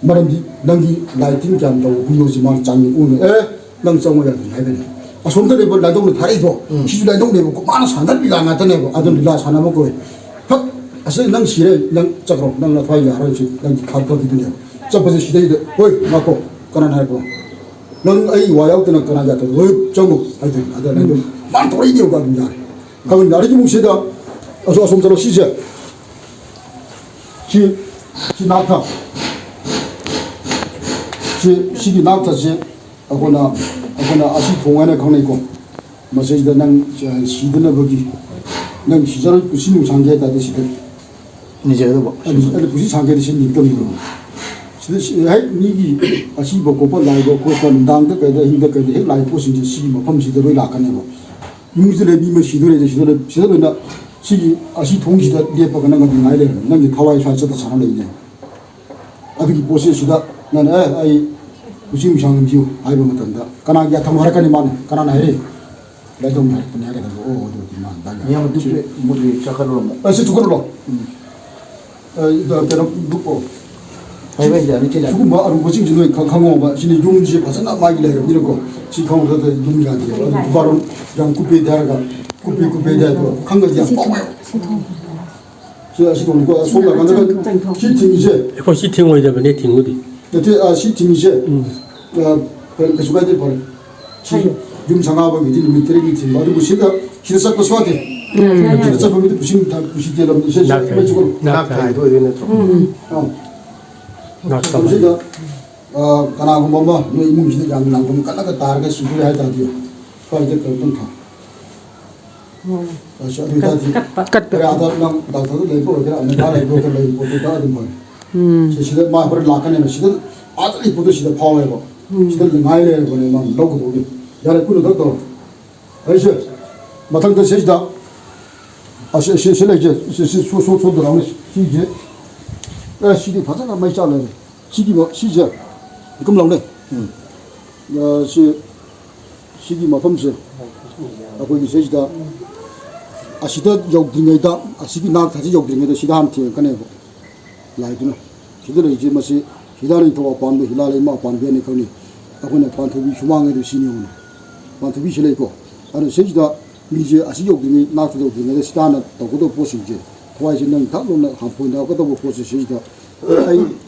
ꯃꯔꯝꯗꯤ ꯅꯪꯒꯤ ꯂꯥꯏ ꯇꯤꯟ ꯀꯌꯥꯝ ꯇꯧꯕ ꯃꯤꯅꯣꯁꯤ ꯃꯥꯅ ꯆꯥꯡꯌꯦꯡ ꯎꯅ, "ꯑꯦ, ꯅꯪ ꯆꯪꯉꯣ ꯌꯥꯗꯦ" ꯍꯥꯏꯗꯣꯏꯅꯦ꯫ ꯑꯁꯣꯝꯗ ꯂꯩꯕ ꯂꯥꯏꯙꯧꯅ ꯊꯥꯔꯛꯏꯗꯣ, ꯎꯝ꯫ ꯁꯤꯁꯨ ꯂꯥꯏꯙꯧꯅꯦꯕꯀꯣ, ꯃꯥꯅ ꯁꯥꯟꯅꯕ ꯂꯤꯂꯥ ꯉꯥꯛꯇꯅꯦꯕ꯫ ꯑꯗꯨꯝ ꯂꯤꯂꯥ ꯁꯥꯟꯅꯕ ꯀꯧꯏ꯫ ꯐꯠ, "ꯑꯁꯤ ꯅꯪ ꯁꯤꯔꯦ, ꯅꯪ ꯆꯠꯈ꯭ꯔꯣ, ꯅꯪ ꯅꯊ꯭ꯋꯥꯏ ꯌꯥꯔꯔꯣꯏ, ꯁꯤ ꯅꯪꯒꯤ ꯈꯥꯛ ꯐꯗꯣꯏꯅꯦꯕ"꯫ ꯆꯠꯄꯁꯦ ꯁꯤꯗꯩꯗ, "ꯍꯣꯏ, ꯉꯥꯛꯈꯣ, ꯀꯅꯥꯅ ꯍꯥꯏꯔꯛꯄꯅꯣ? ꯅꯪ ꯑꯩ ꯋꯥ ꯌꯥꯎꯗꯅ ꯀꯅꯥ ꯌꯥꯗꯕ? ꯍꯣꯏ, ꯆꯪꯉꯣ" ꯍꯥꯏꯗꯣꯏꯅꯦ꯫ ꯑꯗ ꯂꯥꯏꯙꯧ ꯃꯥꯅ ꯇꯧꯔꯛꯏꯅꯦꯕꯀꯣ, ꯑꯗꯨꯝ ꯌꯥꯔꯦ꯫ ꯈꯪꯉꯤꯅꯦ꯫ ꯑꯗꯒꯤ ꯑꯃꯨꯛ ꯁꯤꯗ, ꯑꯁꯣ-, ꯑꯁꯣꯝ ꯆꯠꯂꯣ, ꯁꯤꯁꯦ꯫ ꯁꯤ, ꯁꯤ ꯅꯥꯛꯊ꯫ ꯁꯤ, ꯁꯤꯒꯤ ꯅꯥꯛꯊꯁꯦ ꯑꯩꯈꯣꯏꯅ, ꯑꯩꯈꯣꯏꯅ ꯑꯁꯤ ꯊꯣꯡ ꯍꯥꯏꯅ ꯈꯪꯅꯩꯀꯣ꯫ ꯃꯁꯤꯗ ꯅꯪ, ꯑ, ꯁꯤꯗꯅꯕꯒꯤ, ꯅꯪ ꯁꯤꯖꯔꯣꯏ ꯄꯨꯟꯁꯤ ꯅꯨꯡꯁꯥꯡꯒꯦ ꯍꯥꯏ ꯇꯥꯔꯗꯤ ꯁꯤꯗ ꯅꯤꯖꯒꯗꯧꯕ꯫ ꯑꯗꯨ, ꯑꯗꯨ ꯄꯨꯟꯁꯤ ꯁꯥꯡꯒꯦꯗꯤ ꯁꯤ ꯅꯤꯡꯇꯝꯅꯤꯀꯣ꯫ ꯁꯤꯗ ꯁꯤ-, ꯍꯦꯛ ꯃꯤꯒꯤ ꯑꯁꯤꯕ ꯈꯣꯠꯄ, ꯂꯥꯏꯕ ꯈꯣꯠꯄ, ꯅꯨꯡꯗꯥꯡꯗ ꯀꯩꯗ, ꯑꯍꯤꯡꯗ ꯀꯩꯗ ꯍꯦꯛ ꯂꯥꯛꯏ ꯄꯣꯠꯁꯤꯡꯁꯦ ꯁꯤꯒꯤ ꯃꯐꯝꯁꯤꯗ ꯂꯣꯏ ꯂꯥꯛꯀꯅꯦꯕ꯫ ꯏꯃꯨꯡꯁꯤꯗ ꯂꯩꯕꯤ ꯑꯃ ꯁꯤꯗꯣꯔꯦ, ꯁꯤꯗꯣꯔꯦ, ꯁꯤꯗ ꯂꯣꯏꯅ ꯁꯤꯒꯤ ꯑꯁꯤ ꯊꯣꯡꯁꯤꯗ ꯂꯦꯞꯄꯒ ꯅꯪ ꯑꯗꯨꯝ ꯉꯥꯏ ꯂꯩꯔꯝꯃꯦ꯫ ꯅꯪꯒꯤ ꯊꯋꯥꯏ ꯁ꯭ꯋꯥꯏ ꯆꯠꯇ ꯁꯥꯟꯅ ꯂꯩꯅꯦ꯫ ꯑꯗꯨꯒꯤ ꯄꯣꯠꯁꯦ ꯁꯤꯗ ꯅꯪꯅ, "ꯑꯦ, ꯑꯩ ꯎꯆꯤ ꯃꯤꯁꯥꯡ ꯅꯝꯕꯤꯌꯨ" ꯍꯥꯏꯕ ꯃꯇꯝꯗ ꯀꯅꯥꯒꯤ ꯑꯊꯝ ꯍꯥꯏꯔꯛꯀꯅꯤ? ꯃꯥꯅ, "ꯀꯅꯥꯅ ꯍꯥꯏꯔꯛꯏ?" ꯂꯥꯏꯗꯧꯅ ꯍꯥꯏꯔꯛꯄꯅꯦ ꯍꯥꯏꯒꯗꯕ꯫ ꯑꯣ, ꯑꯗꯨꯗꯤ ꯃꯥ ꯗꯥꯏ ꯌꯥꯔꯦ꯫ ꯏꯌꯥꯝꯕ, ꯑꯗꯨꯁꯨ ꯃꯨꯠꯂꯤ, ꯆꯥꯈꯠꯂꯨꯔꯝꯃꯣ꯫ ꯑꯦ, ꯁꯤ ꯊꯨꯒꯠꯂꯨꯔꯣ꯫ ꯎꯝ꯫ ꯑꯦ, ꯀꯩꯅꯣ, ꯂꯨꯞꯄꯣ꯫ ꯍꯥꯏꯕ ꯌꯥꯅꯤ, ꯆꯦ ꯂꯥꯛ꯫ ꯁꯤꯒꯨꯝꯕ ꯑꯔꯨꯕꯁꯤꯡꯁꯤ ꯅꯣꯏ ꯈꯪ-, ꯈꯪꯉꯣꯕ꯫ ꯁꯤꯅ ꯌꯨꯝꯁꯤ ꯐꯖꯅ ꯃꯥꯒꯤ ꯂꯩꯔꯕꯅꯤꯅꯀꯣ꯫ ꯁꯤ ꯈꯪꯍꯧꯗ꯭ꯔꯗꯤ ꯌꯨꯝ ꯌꯥꯗꯦꯕ꯫ ꯑꯗꯨ ꯕꯥꯔꯣꯟ ꯌꯥꯝ ꯀꯨꯞꯄꯦꯗꯤ ꯍꯥꯏꯔꯒ ꯀꯨꯞꯄꯦ, ꯀꯨꯞꯄꯦꯗꯤ ꯍꯥꯏꯗꯣ ꯈꯪꯉꯗꯤ ꯌꯥꯝ ꯄꯥꯝꯃꯦꯕ꯫ ꯁꯤ ꯑꯁꯤ ꯊꯣꯡꯅꯤꯀꯣ꯫ ꯑꯁꯣꯝ ꯅꯥꯀꯟꯗꯒ ꯁꯤ ꯊꯤꯡꯉꯤꯁꯦ꯫ ꯑꯩꯈꯣꯏ ꯁꯤ ꯊꯤꯡꯉꯣꯏꯗꯕꯅꯦ, ꯊꯤꯡꯉꯨꯗꯤ꯫ ꯅꯠꯇꯦ, ꯑ, ꯁꯤ ꯊꯤꯡꯉꯤꯁꯦ꯫ ꯎꯝ꯫ ꯑ, ꯐꯔꯦ, ꯀꯩꯁꯨ ꯀꯥꯏꯗꯦ, ꯐꯔꯦ꯫ ꯁꯤ ꯍꯥꯏꯌꯨ꯫ ꯌꯨꯝ ꯁꯪꯒꯥꯕꯒꯤꯗꯤ ꯅꯨꯃꯤꯠ ꯇꯔꯦꯠꯅꯤ ꯊꯤꯡꯕ꯫ ꯑꯗꯨꯕꯨ ꯁꯤꯗ, ꯁꯤꯗ ꯆꯠꯄꯁꯨ ꯌꯥꯗꯦ꯫ ꯎꯝ꯫ ꯁꯤꯗ ꯆꯠꯄ ꯃꯤꯗꯤ ꯄꯨꯁꯤꯡ ꯊꯥ-, ꯄꯨꯁꯤ ꯇꯦꯜꯂꯝꯅꯤ꯫ ꯁꯤ ꯅꯥꯛ ꯁꯤ ꯊꯥꯏ-, ꯃꯩ ꯆꯨꯒꯅꯨ꯫ ꯅꯥꯛ ꯊꯥꯏꯗꯣ ꯑꯣꯏꯗꯣꯏ ꯅꯠꯇ꯭ꯔꯣ? ꯎꯝ꯫ ꯑꯥ꯫ ꯅꯥꯛ ꯊꯥꯏ꯫ ꯃꯁꯤꯗ, ꯑ, ꯀꯅꯥꯒꯨꯝꯕ ꯑꯃ ꯅꯣꯏ ꯏꯃꯨꯡꯁꯤꯗ ꯌꯥꯝ ꯂꯥꯡꯐꯝ ꯀꯜꯂꯒ ꯇꯥꯔꯒ ꯁꯤꯗꯣꯔꯦ ꯍꯥꯏ ꯇꯥꯔꯗꯤ, ꯁ꯭ꯋꯥꯏꯗ ꯀꯩꯅꯣ ꯇꯧ ꯊꯥꯎ꯫ ꯎꯝ꯫ ꯑꯁ, ꯑꯗꯨ ꯑꯣꯏꯇꯥꯔꯗꯤ ꯀꯠꯄ꯫ ꯀꯠꯄ꯫ ꯍꯣꯔꯦꯟ ꯑꯥꯗ ꯅꯪ ꯗꯥꯛꯇꯔꯗ ꯂꯩꯕ ꯑꯣꯏꯒꯦꯔꯥ, ꯑꯃꯦꯔꯤꯀꯥ ꯂꯩꯕ ꯑꯣꯏꯒꯦꯔꯥ, ꯂꯩꯕ ꯄꯣꯠꯇꯨꯗ ꯑꯗꯨꯝ ꯐꯔꯦ꯫ ꯎꯝ꯫ ꯁꯤ, ꯁꯤꯗ ꯃꯥ ꯍꯣꯔꯦꯟ ꯂꯥꯛꯀꯅꯦꯕ꯫ ꯁꯤꯗ ꯑꯥꯗ ꯂꯩꯕ ꯄꯣꯠꯇꯣ ꯁꯤꯗ ꯐꯥꯎꯋꯦꯕ꯫ ꯎꯝ꯫ ꯁꯤꯗ ꯉꯥꯏ ꯂꯩꯔꯕꯅꯦ ꯃꯥ ꯂꯧꯒꯗꯧꯒꯤ꯫ ꯌꯥꯔꯦ, ꯀꯨꯟꯅ ꯈꯛ ꯇꯧꯔꯣ꯫ ꯑꯩꯁꯦ ꯃꯊꯪꯗ ꯁꯤꯁꯤꯗ ꯑꯁꯤ, ꯁꯤ, ꯁꯤ ꯂꯩꯁꯦ, ꯁꯤ, ꯁꯤ ꯁꯣ-, ꯁꯣ-, ꯁꯣꯗꯔꯛꯑꯅꯤ꯫ ꯁꯤꯁꯦ ꯑꯦ, ꯁꯤꯗꯤ ꯐꯖꯅ ꯃꯩ ꯆꯥꯛ ꯂꯩꯔꯦ꯫ ꯁꯤꯒꯤ ꯃ-, ꯁꯤꯁꯦ ꯏꯀꯨꯝ ꯂꯥꯎꯅꯦ꯫ ꯎꯝ꯫ ꯑ, ꯁꯤ, ꯁꯤꯒꯤ ꯃꯐꯝꯁꯦ ꯑꯩꯈꯣꯏꯒꯤ ꯁꯤꯁꯤꯗ ꯑꯁꯤꯗ ꯌꯧꯗ꯭ꯔꯤꯉꯩꯗ, ꯑꯁꯤꯒꯤ ꯅꯥꯛ ꯊꯥꯁꯤ ꯌꯧꯗ꯭ꯔꯤꯉꯩꯗ ꯁꯤꯗ ꯍꯥꯟꯅ ꯊꯦꯡꯉꯛꯀꯅꯦꯕ ꯂꯥꯏꯗꯨꯅ꯫ ꯁꯤꯗ ꯂꯩꯔꯤꯁꯦ ꯃꯁꯤ ꯍꯤꯂꯥ ꯅꯤꯡꯊꯧ ꯑꯄꯥꯟꯕ, ꯍꯤꯂꯥ ꯂꯩꯃ ꯑꯄꯥꯟꯕ ꯍꯥꯏꯅ ꯈꯪꯅꯩ꯫ ꯑꯩꯈꯣꯏꯅ ꯄꯥꯟꯊꯣꯏꯕꯤ ꯁꯨꯃꯥꯡ ꯍꯥꯏꯗꯣ ꯁꯤꯅꯤ ꯌꯦꯡꯉꯨꯅꯦ꯫ ꯄꯥꯟꯊꯣꯏꯕꯤ ꯁꯤ ꯂꯩꯀꯣ꯫ ꯑꯗꯨꯅ ꯁꯤꯁꯤꯗ ꯃꯤꯁꯦ ꯑꯁꯤ ꯌꯧꯗ꯭ꯔꯤꯉꯩ, ꯅꯥꯛꯇ ꯌꯧꯗ꯭ꯔꯤꯉꯩꯗ ꯁꯤꯗ ꯍꯥꯟꯅ ꯇꯧꯒꯗꯧꯕ ꯄꯣꯠꯁꯤꯡꯁꯦ, ꯊꯋꯥꯏꯁꯦ ꯅꯪ ꯊꯛ ꯂꯣꯟꯅ ꯍꯥꯝꯐꯣꯏꯅꯔꯛꯀꯗꯧꯕ ꯄꯣꯠꯁꯦ ꯁꯤꯁꯤꯗ ꯑꯩ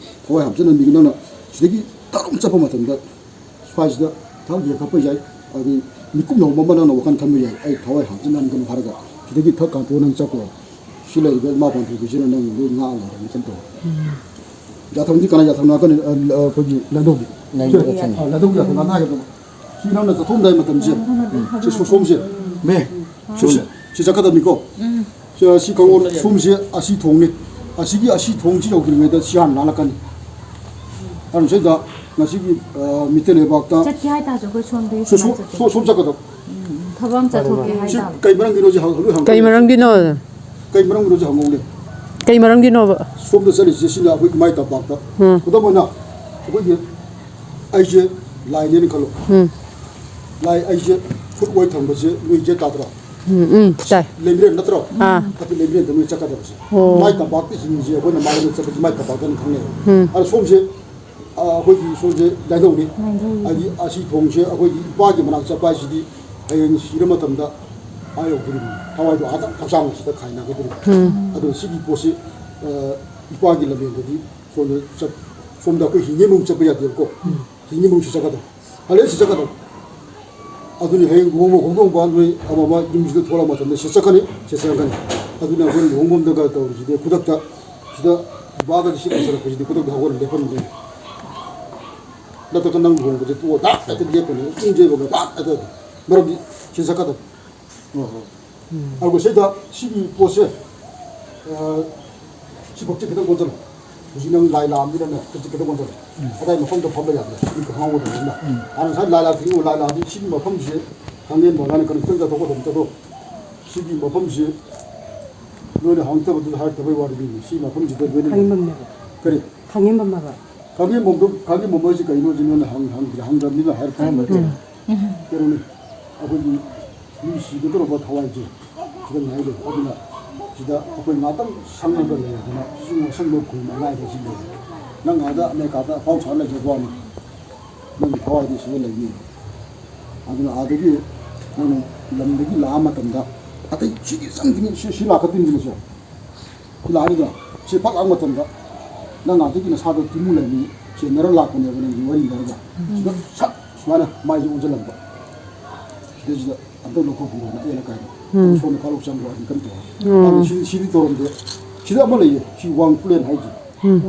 ꯊꯋꯥꯏ ꯍꯥꯞꯆꯤꯟꯍꯟꯕꯤꯒꯦ꯫ ꯅꯪꯅ ꯁꯤꯗꯒꯤ ꯇꯔꯨꯝ ꯆꯠꯄ ꯃꯇꯝꯗ ꯁ꯭ꯋꯥꯏꯁꯤꯗ ꯊꯕꯛ ꯌꯦꯡꯈꯠꯄ ꯌꯥꯏ, ꯑꯗꯒꯤ ꯃꯤꯀꯨꯞ ꯅꯧꯕ ꯑꯃ ꯅꯪꯅ ꯋꯥꯈꯜ ꯈꯟꯕ ꯌꯥꯏ, ꯑꯩ ꯊꯋꯥꯏ ꯍꯥꯞꯆꯤꯟꯍꯟꯒꯅꯨ ꯍꯥꯏꯔꯒ ꯁꯤꯗꯒꯤ ꯊꯛ ꯀꯥꯟꯊꯣꯛꯑ ꯅꯪ ꯆꯠꯈ꯭ꯔꯣ꯫ ꯁꯤ ꯂꯩꯔꯤꯕ ꯏꯃꯥ ꯄꯥꯟꯊꯣꯏꯕꯤꯁꯤꯅ ꯅꯪ ꯂꯣꯏ ꯉꯥꯛꯑ ꯂꯩꯔꯦ ꯃꯆꯟ ꯇꯧꯔꯦ꯫ ꯌꯥꯊꯪꯗꯤ ꯀꯅꯥ ꯌꯥꯊꯪꯅꯣ ꯍꯥꯏꯔꯀꯥꯟꯗ, ꯑ, ꯑ, ꯑꯩꯈꯣꯏꯒꯤ ꯂꯥꯏꯙꯧꯒꯤ꯫ ꯂꯥꯏꯙꯧꯒꯤ ꯌꯥꯊꯪ꯫ ꯑ, ꯂꯥꯏꯙꯧꯒꯤ ꯌꯥꯊꯪ ꯉꯥꯛꯅ ꯍꯥꯏꯒꯗꯕ꯫ ꯁꯤ ꯅꯪꯅ ꯆꯠꯊꯣꯛꯑꯝꯗꯥꯏ ꯃꯇꯝꯁꯦ, ꯁꯤ ꯁꯣ-, ꯁꯣꯝꯁꯦ꯫ ꯃꯦ꯫ ꯁꯣꯝꯁꯦ꯫ ꯁꯤ ꯆꯠꯀꯗꯕꯅꯤꯀꯣ꯫ ꯁꯤ, ꯁꯤ ꯀꯥꯡꯉꯣꯟ ꯁꯣꯝꯁꯦ ꯑꯁꯤ ꯊꯣꯡꯅꯤ꯫ ꯑꯁꯤꯒꯤ ꯑꯁꯤ ꯊꯣꯡꯁꯤ ꯌꯧꯗ꯭ꯔꯤꯉꯩꯗ ꯁꯤ ꯍꯥꯟꯅ ꯂꯥꯜꯂꯛꯀꯅꯤ꯫ ꯑꯗꯨꯅ ꯁꯤꯗ ꯉꯁꯤꯒꯤ, ꯑ, ꯃꯤꯇꯩ ꯂꯩꯕꯥꯛꯇ ꯆꯠꯀꯦ ꯍꯥꯏꯇꯥꯔꯁꯨ ꯑꯩꯈꯣꯏ ꯁꯣꯝꯗꯒꯤ ꯁꯣ-, ꯁꯣ-, ꯁꯨꯃꯥꯏꯅ ꯆꯠꯀꯦ꯫ ꯁꯣ-, ꯁꯣꯝ ꯆꯠꯀꯗꯕ꯫ ꯎꯝ, ꯊꯕꯛ ꯑꯃ ꯆꯠꯊꯣꯛꯀꯦ ꯁꯤ ꯍꯥꯏꯇꯥꯔꯦ꯫ ꯀꯩ ꯃꯔꯝꯒꯤꯅꯣ ꯁꯤ ꯍꯪ-, ꯂꯣꯏ ꯍꯪ-, ꯀꯩ ꯃꯔꯝꯒꯤꯅꯣ? ꯀꯩ ꯃꯔꯝꯒꯤꯅꯣ ꯁꯤ ꯍꯪꯍꯧꯅꯦ꯫ ꯀꯩ ꯃꯔꯝꯒꯤꯅꯣꯕ? ꯁꯣꯝꯗ ꯆꯠꯂꯤꯁꯦ ꯁꯤꯅ ꯑꯩꯈꯣꯏ ꯏꯃꯥꯏ ꯇꯝꯄꯥꯛꯇ꯫ ꯎꯝ꯫ ꯈꯨꯗꯝ ꯑꯣꯏꯅ ꯑꯩꯈꯣꯏꯒꯤ, ꯑꯩꯁꯦ ꯂꯥꯏꯅꯦꯅ ꯈꯜꯂꯣ꯫ ꯎꯝ꯫ ꯂꯥꯏ ꯑꯩꯁꯦ ꯈꯨꯠ ꯑꯣꯏ ꯊꯝꯕꯁꯦ ꯅꯣꯏ ꯏꯖꯠ ꯇꯥꯗ꯭ꯔꯣ? ꯎꯝ, ꯎꯝ, ꯇꯥꯏ꯫ ꯂꯩꯃꯔꯦꯟ ꯅꯠꯇ꯭ꯔꯣ? ꯑꯥ꯫ ꯑꯗꯨ ꯂꯩꯃꯔꯦꯟꯗ ꯅꯣꯏ ꯆꯠꯀꯗꯕꯁꯦ꯫ ꯑꯣ꯫ ꯃꯥꯏ ꯇꯝꯄꯥꯛꯇ ꯍꯤꯡꯉꯤꯁꯦ ꯑꯩꯈꯣꯏꯅ ꯃꯥꯂꯪꯗ ꯆꯠꯄꯁꯦ ꯃꯥꯏ ꯇꯝꯄꯥꯛꯇꯅ ꯈꯪꯅꯩꯕ꯫ ꯎꯝ꯫ ꯑꯗꯣ ꯁꯣꯝꯁꯦ, ꯑ, ꯑꯩꯈꯣꯏꯒꯤ ꯁꯣꯝꯁꯦ ꯂꯥꯏꯙꯧꯅꯤ꯫ ꯂꯥꯏꯙꯧꯅꯤ꯫ ꯍꯥꯏꯗꯤ ꯑꯁꯤ ꯊꯣꯡꯁꯦ ꯑꯩꯈꯣꯏꯒꯤ ꯏꯄꯥꯒꯤ ꯃꯅꯥꯛ ꯆꯠꯄ ꯍꯥꯏꯁꯤꯗꯤ ꯍꯌꯦꯡ ꯁꯤꯔ ꯃꯇꯝꯗ ꯑꯥ ꯌꯧꯗꯣꯔꯤꯕꯅꯤ꯫ ꯊꯋꯥꯏꯗꯣ ꯑꯥꯗ ꯍꯛꯆꯥꯡ ꯑꯁꯤꯗ ꯈꯥꯏꯅꯒꯗꯣꯔꯤꯕꯅꯤ꯫ ꯎꯝ꯫ ꯑꯗꯣ ꯁꯤꯒꯤ ꯄꯣꯠꯁꯤ, ꯑ, ꯏꯄꯥꯒꯤ ꯂꯝꯕꯦꯟꯗꯗꯤ ꯁꯣꯝꯗ ꯆꯠ-, ꯁꯣꯝꯗ ꯑꯩꯈꯣꯏ ꯍꯤꯡꯉꯤ ꯃꯨꯡ ꯆꯠꯄ ꯌꯥꯗꯦꯕꯀꯣ꯫ ꯎꯝ꯫ ꯍꯤꯡꯉꯤ ꯃꯨꯡꯁꯤ ꯆꯠꯀꯗꯕ꯫ ꯍꯂꯦ ꯁꯤ ꯆꯠꯀꯗꯕ꯫ ꯑꯗꯨꯅꯤ ꯍꯌꯦꯡ ꯂꯨꯍꯣꯡꯕ ꯈꯣꯡꯗꯣꯡꯕ ꯅꯣꯏ ꯑꯃ ꯑꯃ ꯌꯨꯝꯁꯤꯗ ꯊꯣꯛꯂꯛꯄ ꯃꯇꯝꯗ ꯁꯤ ꯆꯠꯀꯅꯤ, ꯁꯤ ꯆꯠꯀꯅꯤ꯫ ꯑꯗꯨꯅ ꯑꯩꯈꯣꯏ ꯂꯨꯍꯣꯡꯐꯝꯗꯒ ꯇꯧꯔꯤꯁꯤꯗꯤ ꯈꯨꯗꯛꯇ ꯁꯤꯗ ꯕꯥꯗ ꯁꯤ ꯄꯨꯁꯜꯂꯛꯄꯁꯤꯗꯤ ꯈꯨꯗꯛꯇ ꯍꯧꯒꯠꯂ ꯂꯦꯞꯐꯝꯗꯣꯏꯅꯤ꯫ ꯅꯠꯇ꯭ꯔꯒ ꯅꯪ ꯂꯨꯍꯣꯡꯕꯁꯦ ꯇꯣꯛꯑꯣ ꯗꯥꯛ ꯍꯦꯛꯇ ꯂꯦꯞꯄꯅꯤ, ꯏꯪꯖꯩꯕꯒ ꯗꯥꯛ ꯍꯦꯛꯇ꯫ ꯃꯔꯝꯗꯤ ꯁꯤ ꯆꯠꯀꯗꯕ꯫ ꯑꯣ ꯍꯣ꯫ ꯎꯝ꯫ ꯑꯗꯨꯒ ꯁꯤꯗ ꯁꯤꯒꯤ ꯄꯣꯠꯁꯦ, ꯑ, ꯁꯤ ꯈꯨꯠꯁꯦ ꯈꯤꯇꯪ ꯀꯣꯟꯁꯤꯜꯂꯣ꯫ ꯍꯧꯖꯤꯛ ꯅꯪ ꯂꯥꯏ ꯂꯥꯛꯑꯕꯅꯤꯅꯅꯦ, ꯈꯨꯠꯁꯦ ꯈꯤꯇꯪ ꯀꯣꯟꯁꯤꯜꯂꯣ꯫ ꯎꯝ꯫ ꯑꯗꯥꯏ ꯃꯐꯝꯗ ꯐꯝꯕ ꯌꯥꯗ꯭ꯔꯦ꯫ ꯃꯤ ꯈꯪꯍꯧꯒꯗꯕꯅꯤꯅ꯫ ꯎꯝ꯫ ꯑꯗ ꯉꯁꯥꯏ ꯂꯥꯏ ꯂꯥꯛꯇ꯭ꯔꯤꯉꯩ ꯂꯥꯏ ꯂꯥꯛꯑꯗꯤ ꯁꯤꯒꯤ ꯃꯐꯝꯁꯦ ꯈꯪꯉꯦ, ꯃꯣꯏꯔꯥꯡꯅ ꯀꯩꯅꯣ ꯈꯤꯇꯪ ꯆꯠꯊꯣꯛꯀꯗꯕꯅꯤ, ꯆꯠꯊꯣꯛ꯫ ꯁꯤꯒꯤ ꯃꯐꯝꯁꯦ ꯅꯣꯏꯅ ꯍꯪꯉꯛꯇꯕꯗꯨꯗ ꯍꯥꯏꯔꯛꯇꯕꯩ ꯋꯥꯔꯤꯅꯤ꯫ ꯁꯤ ꯃꯐꯝꯁꯤꯗ ꯅꯣꯏꯅ ꯈꯪꯉꯝꯃꯦꯕ꯫ ꯀꯔꯤ? ꯈꯪꯉꯝꯃꯕ꯫ ꯈꯪꯉꯝꯕꯗꯣ, ꯈꯪꯉꯝꯃꯕ ꯍꯥꯏꯁꯦ ꯀꯩꯅꯣ? ꯍꯧꯖꯤꯛ ꯅꯣꯏꯅ ꯍꯪ-, ꯍꯪꯗ꯭ꯔ-, ꯍꯪꯗ꯭ꯔꯕꯅꯤꯅ ꯍꯥꯏꯔꯛꯇ꯭ꯔꯦ꯫ ꯎꯝ꯫ ꯀꯩꯅꯣꯅꯤ, ꯑꯩꯈꯣꯏꯒꯤ ꯃꯤ ꯁꯤꯒꯗꯧꯔꯕ ꯊꯋꯥꯏꯁꯦ ꯁꯤꯗ ꯉꯥꯏ ꯂꯩ꯫ ꯑꯗꯨꯅ ꯁꯤꯗ ꯑꯩꯈꯣꯏ ꯉꯥꯛꯇꯪ ꯁꯪꯉꯒ ꯂꯩꯔꯗꯅ ꯁꯤꯁꯨ ꯉꯥꯡꯁꯪꯕ ꯈꯨꯜ ꯃꯉꯥꯏꯗ ꯁꯤ ꯂꯩ꯫ ꯅꯪ ꯑꯥꯗ ꯑꯃꯦꯔꯤꯀꯥꯗ ꯑꯐꯥꯎ ꯁꯥꯔ ꯂꯩꯖꯕ ꯋꯥꯅꯤ꯫ ꯅꯪꯒꯤ ꯊꯋꯥꯏꯗꯤ ꯁꯤꯗ ꯂꯩꯅꯤ꯫ ꯑꯗꯨꯅ ꯑꯥꯗꯒꯤ ꯅꯪꯅ ꯂꯝꯗꯒꯤ ꯂꯥꯛꯑ ꯃꯇꯝꯗ ꯑꯇꯩ ꯁꯤꯒꯤ ꯆꯪꯗ꯭ꯔꯤꯉꯩ ꯁꯤ, ꯁꯤ ꯂꯥꯛꯀꯗꯣꯏꯅꯤꯅ ꯁꯦ꯫ ꯁꯤ ꯂꯥꯛꯑꯅꯤꯗꯅ, ꯁꯤ ꯐꯠ ꯂꯥꯛꯄ ꯃꯇꯝꯗ ꯅꯪ ꯑꯥꯗꯒꯤ ꯅꯁꯥꯗꯣ ꯇꯤꯃꯨ ꯂꯩꯅꯤ ꯆꯦꯟꯅꯔ ꯂꯥꯛꯄꯅꯦꯕ ꯅꯪꯒꯤ ꯋꯥꯔꯤ ꯅꯔꯒ꯫ ꯁꯤꯗ ꯁꯠ ꯁꯨꯃꯥꯏꯅ ꯃꯥꯏꯁꯦ ꯑꯣꯟꯁꯤꯜꯂꯝꯕ꯫ ꯁꯤꯗꯩꯁꯤꯗ ꯑꯝꯇ ꯂꯧꯊꯣꯛꯄꯤꯔꯣꯅ ꯑꯩꯅ ꯀꯥꯏꯅ꯫ ꯎꯝ꯫ ꯁꯣꯝꯗ ꯀꯥꯔꯣꯛ ꯆꯪꯈ꯭ꯔꯣ ꯍꯥꯏꯗꯤ ꯀꯔꯤ ꯇꯧꯔꯣ? ꯎꯝ꯫ ꯑꯗꯨ ꯁꯤꯗꯤ, ꯁꯤꯗꯤ ꯇꯧꯔꯝꯗꯦ꯫ ꯁꯤꯗ ꯑꯃ ꯂꯩꯌꯦ꯫ ꯁꯤ ꯋꯥꯡ ꯈꯨꯂꯦꯟ ꯍꯥꯏꯁꯦ꯫ ꯎꯝ꯫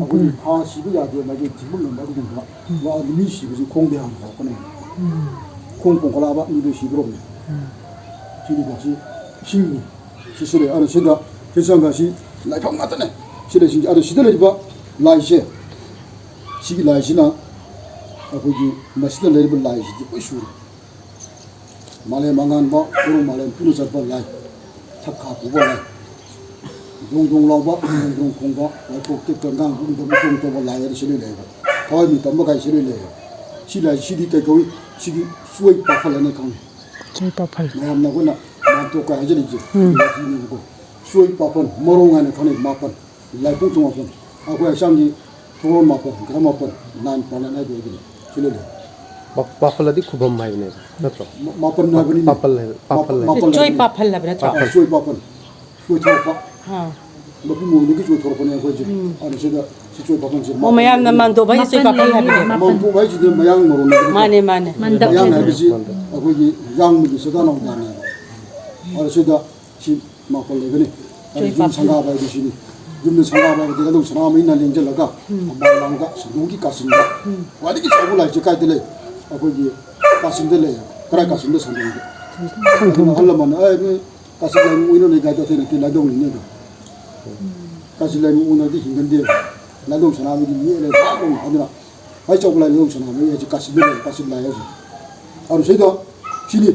ꯑꯩꯈꯣꯏꯒꯤ ꯊꯥ ꯁꯤꯕ ꯌꯥꯗꯦ, ꯃꯥꯒꯤ ꯊꯤꯡꯕ ꯉꯝꯕ ꯑꯗꯨꯒꯨꯝꯕ꯫ ꯋꯥ-, ꯃꯤ ꯁꯤꯕꯁꯤ ꯈꯣꯡꯗ ꯍꯥꯟꯅ ꯍꯧꯔꯛꯄꯅꯦ꯫ ꯎꯝ꯫ ꯈꯣꯡ ꯄꯣꯡꯈꯠꯂꯛꯑꯕ ꯃꯤꯗꯨ ꯁꯤꯗꯣꯔꯝꯃꯦ꯫ ꯎꯝ꯫ ꯁꯤꯗꯤ ꯀꯣ ꯁꯤ ꯏꯁꯤꯡꯅꯤ꯫ ꯁꯤꯁꯨ ꯂꯩ꯫ ꯑꯗꯣ ꯁꯤꯗ ꯁꯤ ꯆꯪꯉꯒ ꯁꯤ ꯂꯥꯏꯐꯝ ꯉꯥꯛꯇꯅꯦ꯫ ꯁꯤ ꯂꯩꯁꯤꯡꯁꯦ꯫ ꯑꯗꯣ ꯁꯤꯗ ꯂꯩꯔꯤꯕ ꯂꯥꯏꯁꯦ, ꯁꯤꯒꯤ ꯂꯥꯏꯁꯤꯅ ꯑꯩꯈꯣꯏꯒꯤ ꯃꯁꯤꯗ ꯂꯩꯔꯤꯕ ꯂꯥꯏꯁꯤꯗꯤ ꯂꯣꯏ ꯁꯨꯔꯦ꯫ ꯃꯥꯂꯦꯝ ꯑꯉꯥꯟꯕ, ꯎꯔꯨꯝ ꯃꯥꯂꯦꯝ ꯄꯨꯟꯅ ꯆꯠꯄ ꯂꯥꯏ, ꯊꯛꯈꯥ ꯄꯨꯕ ꯂꯥꯏ, ꯗꯣꯡ ꯗꯣꯡ ꯂꯥꯎꯕ, ꯗꯣꯡ ꯗꯣꯡ ꯈꯣꯡꯕ, ꯋꯥꯏꯈꯣꯛ ꯇꯦꯛꯄ, ꯉꯥꯡ ꯍꯨꯝꯗꯕ, ꯇꯣꯡ ꯇꯧꯕ ꯂꯥꯏ ꯍꯥꯏꯅ ꯁꯤ ꯂꯣꯏ ꯂꯩꯌꯦꯕ꯫ ꯊꯋꯥꯏ ꯃꯤꯠ ꯇꯝꯕ ꯀꯥꯏ ꯁꯤ ꯂꯣꯏ ꯂꯩꯌꯦꯕ꯫ ꯁꯤ ꯂꯥꯏ, ꯁꯤꯗꯤ ꯀꯩ ꯀꯧꯏ? ꯁꯤꯗꯤ ꯆꯣꯏ ꯄꯥꯐꯜ ꯍꯥꯏꯅ ꯈꯪꯅꯩ꯫ ꯆꯣꯏ ꯄꯥꯐꯜ꯫ ꯃꯌꯥꯝꯅ ꯑꯩꯈꯣꯏꯅ ꯃꯥꯟꯇꯣꯛꯀ ꯍꯥꯏꯖꯔꯤꯕꯁꯦ꯫ ꯎꯝ꯫ ꯁꯤꯅꯦꯕꯀꯣ꯫ ꯆꯣꯏ ꯄꯥꯐꯜ, ꯃꯔꯣꯡ ꯍꯥꯏꯅ ꯈꯪꯅꯩ, ꯃꯥꯄꯜ꯫ ꯂꯥꯏꯄꯣꯛ ꯊꯣꯡ ꯃꯥꯄꯜ꯫ ꯑꯩꯈꯣꯏ ꯍꯛꯆꯥꯡꯒꯤ ꯊꯧꯔꯝ ꯃꯥꯄꯜ, ꯒ꯭ꯔꯍ ꯃꯥꯄꯜ, ꯅꯥꯏꯟ ꯄ꯭ꯂꯥꯅꯦꯠ ꯍꯥꯏꯗꯣ ꯑꯗꯨꯅꯤ꯫ ꯁꯤ ꯂꯣꯏ ꯂꯩ꯫ ꯄꯥ-, ꯄꯥꯐꯜ ꯑꯗꯤ ꯈꯨꯕꯝ ꯍꯥꯏꯕꯅꯦꯕ, ꯅꯠꯇ꯭ꯔꯣ? ꯃꯥ-, ꯃꯥꯄꯜ ꯍꯥꯏꯕꯅꯤꯅꯦ꯫ ꯄꯥꯐꯜ ꯍꯥꯏꯕ, ꯄꯥꯐꯜ ꯃꯥꯄꯜ, ꯍꯥꯏꯕ꯫ ꯃꯥꯄꯜ ꯆꯣꯏ ꯍꯥꯏꯕꯅꯤ꯫ ꯄꯥꯐꯜ ꯍꯥꯏꯕ ꯅꯠꯇ꯭ꯔꯣ? ꯑꯥ, ꯆꯣꯏ ꯄꯥꯐꯜ꯫ ꯆꯣꯏꯊꯣꯔꯛꯄ꯫ ꯑꯥ꯫ ꯃꯄꯨ ꯃꯣꯡꯗꯒꯤ ꯆꯣꯏꯊꯣꯔꯛꯄꯅꯦ ꯑꯩꯈꯣꯏꯁꯦ꯫ ꯎꯝ꯫ ꯑꯗꯨ ꯁꯤꯗ ꯁꯤ ꯆꯣꯏ ꯄꯥꯐꯜꯁꯦ ꯑꯣ, ꯃꯥꯄꯜ ꯃꯌꯥꯝꯅ ꯂꯩꯕꯅꯦ꯫ ꯃꯥꯟꯗꯣꯞ ꯍꯥꯏꯁꯦ ꯆꯣꯏ ꯄꯥꯐꯜ ꯍꯥꯏꯕꯅꯦ꯫ ꯃꯥꯄꯜ ꯂꯩꯕꯅꯦ꯫ ꯃꯥꯟꯗꯣꯞ ꯍꯥꯏꯁꯤꯗꯤ ꯃꯌꯥꯡ ꯃꯔꯣꯟꯗꯒꯤ꯫ ꯃꯥꯅꯦ, ꯃꯥꯅꯦ꯫ ꯃꯥꯟꯗꯞ ꯃꯌꯥꯡ ꯍꯥꯏꯕꯁꯤ ꯑꯩꯈꯣꯏꯒꯤ ꯌꯥꯡꯕꯒꯤ ꯆꯗꯥ ꯅꯥꯎꯗꯥꯅꯦꯕ꯫ ꯑꯗꯨ ꯁꯤꯗ ꯁꯤ ꯃꯥꯄꯜ ꯂꯩꯒꯅꯤ꯫ ꯑꯗꯨ ꯆꯣꯏ ꯌꯨꯝ ꯄꯥꯐꯜ꯫ ꯁꯪꯒꯥꯕ ꯍꯥꯏꯕꯁꯤꯅꯤ꯫ ꯌꯨꯝꯗ ꯁꯪꯒꯥꯕ ꯍꯥꯏꯕꯗꯤ ꯂꯧ ꯁꯅꯥ ꯃꯩꯅ ꯂꯦꯡꯁꯤꯜꯂꯒ ꯎꯝ꯫ ꯊꯝꯕꯥꯜ ꯂꯥꯡꯒ ꯁꯤꯡꯗꯣꯡꯒꯤ ꯀꯥꯆꯤꯟꯗ ꯎꯝ꯫ ꯈ꯭ꯋꯥꯏꯗꯒꯤ ꯆꯥꯎꯕ ꯂꯥꯏꯁꯦ ꯀꯥꯏꯗ ꯂꯩ? ꯑꯩꯈꯣꯏꯒꯤ ꯀꯥꯆꯤꯟꯗ ꯂꯩ꯫ ꯀꯔꯥꯏ ꯀꯥꯆꯤꯟꯗ? ꯁꯪꯒꯣꯝꯗ꯫ ꯁꯪꯒꯣꯝꯗ꯫ ꯑꯗꯨꯅ ꯑꯍꯜ ꯂꯃꯟꯅ, "ꯑꯦ, ꯅꯣꯏ ꯀꯥꯆꯤꯟ ꯂꯥꯏꯃꯤ ꯑꯣꯏꯅ ꯂꯩ ꯀꯥꯏꯗ?" ꯑꯩꯈꯣꯏꯅ ꯂꯥꯏꯗꯧꯅꯤꯅꯦ ꯑꯗꯣ꯫ ꯀꯥꯆꯤꯟ ꯂꯥꯏꯃꯤ ꯑꯣꯏꯅꯗꯤ ꯍꯤꯡꯒꯟꯗꯦꯕ꯫ ꯂꯥꯏꯗꯧ ꯁꯅꯥꯃꯤꯗꯤ ꯌꯦꯛꯑꯦ ꯂꯥꯛꯑꯦ꯫ ꯑꯗꯨꯅ ꯈ꯭ꯋꯥꯏ ꯆꯥꯎꯕ ꯂꯥꯏ ꯂꯥꯏꯗꯧ ꯁꯅꯥꯃꯤ ꯍꯥꯏꯁꯦ ꯀꯥꯆꯤꯟꯗ ꯂꯩ, ꯀꯥꯆꯤꯟ ꯂꯥꯏ ꯍꯥꯏꯁꯦ꯫ ꯑꯗꯨ ꯁꯤꯗ ꯁꯤꯅꯤ꯫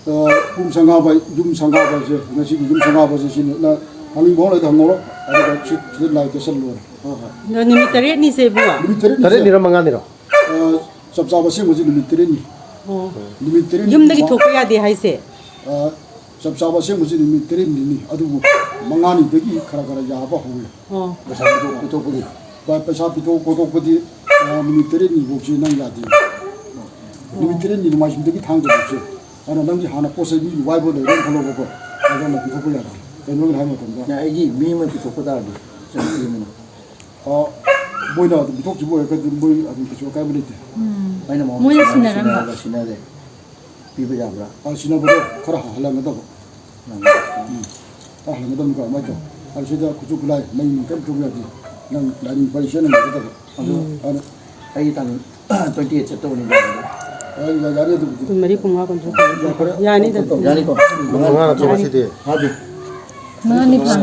ꯑ, ꯌꯨꯝ ꯁꯪꯒꯥꯕ, ꯌꯨꯝ ꯁꯪꯒꯥꯕꯁꯦ, ꯉꯁꯤꯒꯤ ꯌꯨꯝ ꯁꯪꯒꯥꯕꯁꯦ ꯁꯤꯅ ꯅꯪ ꯍꯪꯅꯤꯡꯕ ꯍꯪꯂꯩꯗ ꯍꯪꯍꯧꯔꯣ꯫ ꯑꯗꯨꯒ ꯁꯤ, ꯁꯤ ꯂꯥꯏ ꯀꯠꯁꯜꯂꯣꯔꯦ꯫ ꯍꯣꯏ, ꯍꯣꯏ꯫ ꯑꯗꯣ ꯅꯨꯃꯤꯠ ꯇꯔꯦꯠꯅꯤꯁꯦ ꯏꯕꯨꯡꯉꯣ? ꯅꯨꯃꯤꯠ ꯇꯔꯦꯠꯅꯤꯁꯦ꯫ ꯇꯔꯦꯠꯅꯤꯔ ꯃꯉꯥꯅꯤꯔꯣ? ꯑ, ꯆꯞ ꯆꯥꯕ ꯑꯁꯦꯡꯕꯁꯤ ꯅꯨꯃꯤꯠ ꯇꯔꯦꯠꯅꯤ꯫ ꯑꯣ꯫ ꯅꯨꯃꯤꯠ ꯇꯔꯦꯠꯅꯤ ꯌꯨꯝꯗꯒꯤ ꯃ-, ꯊꯣꯛꯄ ꯌꯥꯗꯦ ꯍꯥꯏꯁꯦ? ꯑ, ꯆꯞ ꯆꯥꯕ ꯑꯁꯦꯡꯕꯁꯤ ꯅꯨꯃꯤꯠ ꯇꯔꯦꯠꯅꯤꯅꯤ꯫ ꯑꯗꯨꯕꯨ ꯃꯉꯥꯅꯤꯗꯒꯤ ꯈꯔ ꯈꯔ ꯌꯥꯕ ꯍꯧꯋꯦ꯫ ꯑꯣ꯫ ꯄꯩꯁꯥ ꯄꯤꯊꯣꯛ, ꯄꯤꯊꯣꯛꯄꯗꯤ? ꯄ-, ꯄꯩꯁꯥ ꯄꯤꯊꯣꯛ ꯈꯣꯠꯇꯣꯛꯄꯗꯤ, ꯑ, ꯅꯨꯃꯤꯠ ꯇꯔꯦꯠꯅꯤꯐꯥꯎꯁꯤ ꯅꯪ ꯌꯥꯗꯦ꯫ ꯅꯨꯃꯤꯠ ꯇꯔꯦꯠꯅꯤ ꯅꯣꯡꯃꯥꯏꯖꯤꯡꯗꯒꯤ ꯊꯥꯡꯖꯐꯥꯎꯁꯦ꯫ ꯑꯗꯨꯅ ꯅꯪꯒꯤ ꯍꯥꯟꯅ ꯄꯣꯠ ꯆꯩ ꯃꯤꯒꯤ ꯋꯥꯏꯕ ꯂꯩꯔꯦꯅ ꯈꯜꯂꯣꯕꯀꯣ꯫ ꯑꯗꯨꯅ ꯄꯤꯊꯣꯛꯄ ꯌꯥꯗꯦ꯫ ꯀꯩꯅꯣꯒꯤꯅ ꯍꯥꯏꯕ ꯃꯇꯝꯗ ꯌꯥ, ꯑꯩꯒꯤ ꯃꯤ ꯑꯃ ꯄꯤꯊꯣꯛꯄ ꯇꯥꯔꯗꯤ, ꯆꯠꯈꯤꯕꯅꯤꯅ꯫ ꯑ, ꯃꯣꯏꯅ ꯑꯗꯨꯝ ꯄꯤꯊꯣꯛꯈꯤꯕ ꯑꯣꯏꯔꯒꯗꯤ ꯃꯣꯏ ꯑꯗꯨꯝ ꯀꯩꯁꯨ ꯑꯀꯥꯏꯕ ꯂꯩꯇꯦ꯫ ꯎꯝ꯫ ꯑꯩꯅ ꯃꯉꯣꯟꯗ ꯃꯣꯏꯅ ꯁꯤꯟꯅꯔꯒ ꯁꯤꯟꯅꯔꯝꯕ? ꯁꯤꯟꯅꯔꯦ꯫ ꯄꯤꯕ ꯌꯥꯕ꯭ꯔꯥ? ꯑ, ꯁꯤꯟꯅꯕꯗꯣ ꯈꯔ ꯍꯜꯍꯟꯒꯗꯕ꯫ ꯎꯝ꯫ ꯈꯔ ꯍꯜꯍꯟꯒꯗꯕꯅꯤꯀꯣ, ꯑꯗꯨꯃꯥꯏꯅ ꯇꯧ꯫ ꯑꯗꯨ ꯁꯤꯗ ꯈꯨꯠꯁꯨ ꯈꯨꯠꯂꯥꯏ, ꯃꯩ ꯅꯨꯡ ꯀꯔꯤꯝ ꯄꯤꯊꯣꯛꯄ ꯌꯥꯗꯦ꯫ ꯅꯪ ꯂꯥꯏꯅꯤꯡ ꯄꯔꯤꯁꯦ ꯅꯪ ꯂꯩꯒꯗꯕ꯫ ꯑꯗꯨ ꯎꯝ꯫ ꯑꯩ ꯇꯥꯡ twenty eight ꯆꯠꯇꯧꯕꯅꯤ꯫ ꯑ, ꯌꯥ-, ꯌꯥꯅꯤ ꯑꯗꯨꯕꯨꯗꯤ꯫ ꯀꯨꯟꯃꯔꯤ, ꯀꯨꯟꯃꯉꯥ, ꯀꯨꯟꯇꯔꯨꯛ, ꯌꯥꯔꯦ꯫ ꯌꯥꯅꯤꯗ꯫ ꯌꯥꯅꯤꯀꯣ? ꯃꯉꯥ ꯅꯠꯇ꯭ꯔꯣ ꯉꯁꯤꯗꯤ? ꯐꯥꯗꯦ꯫ ꯃꯉꯥꯅꯤ ꯐꯥ-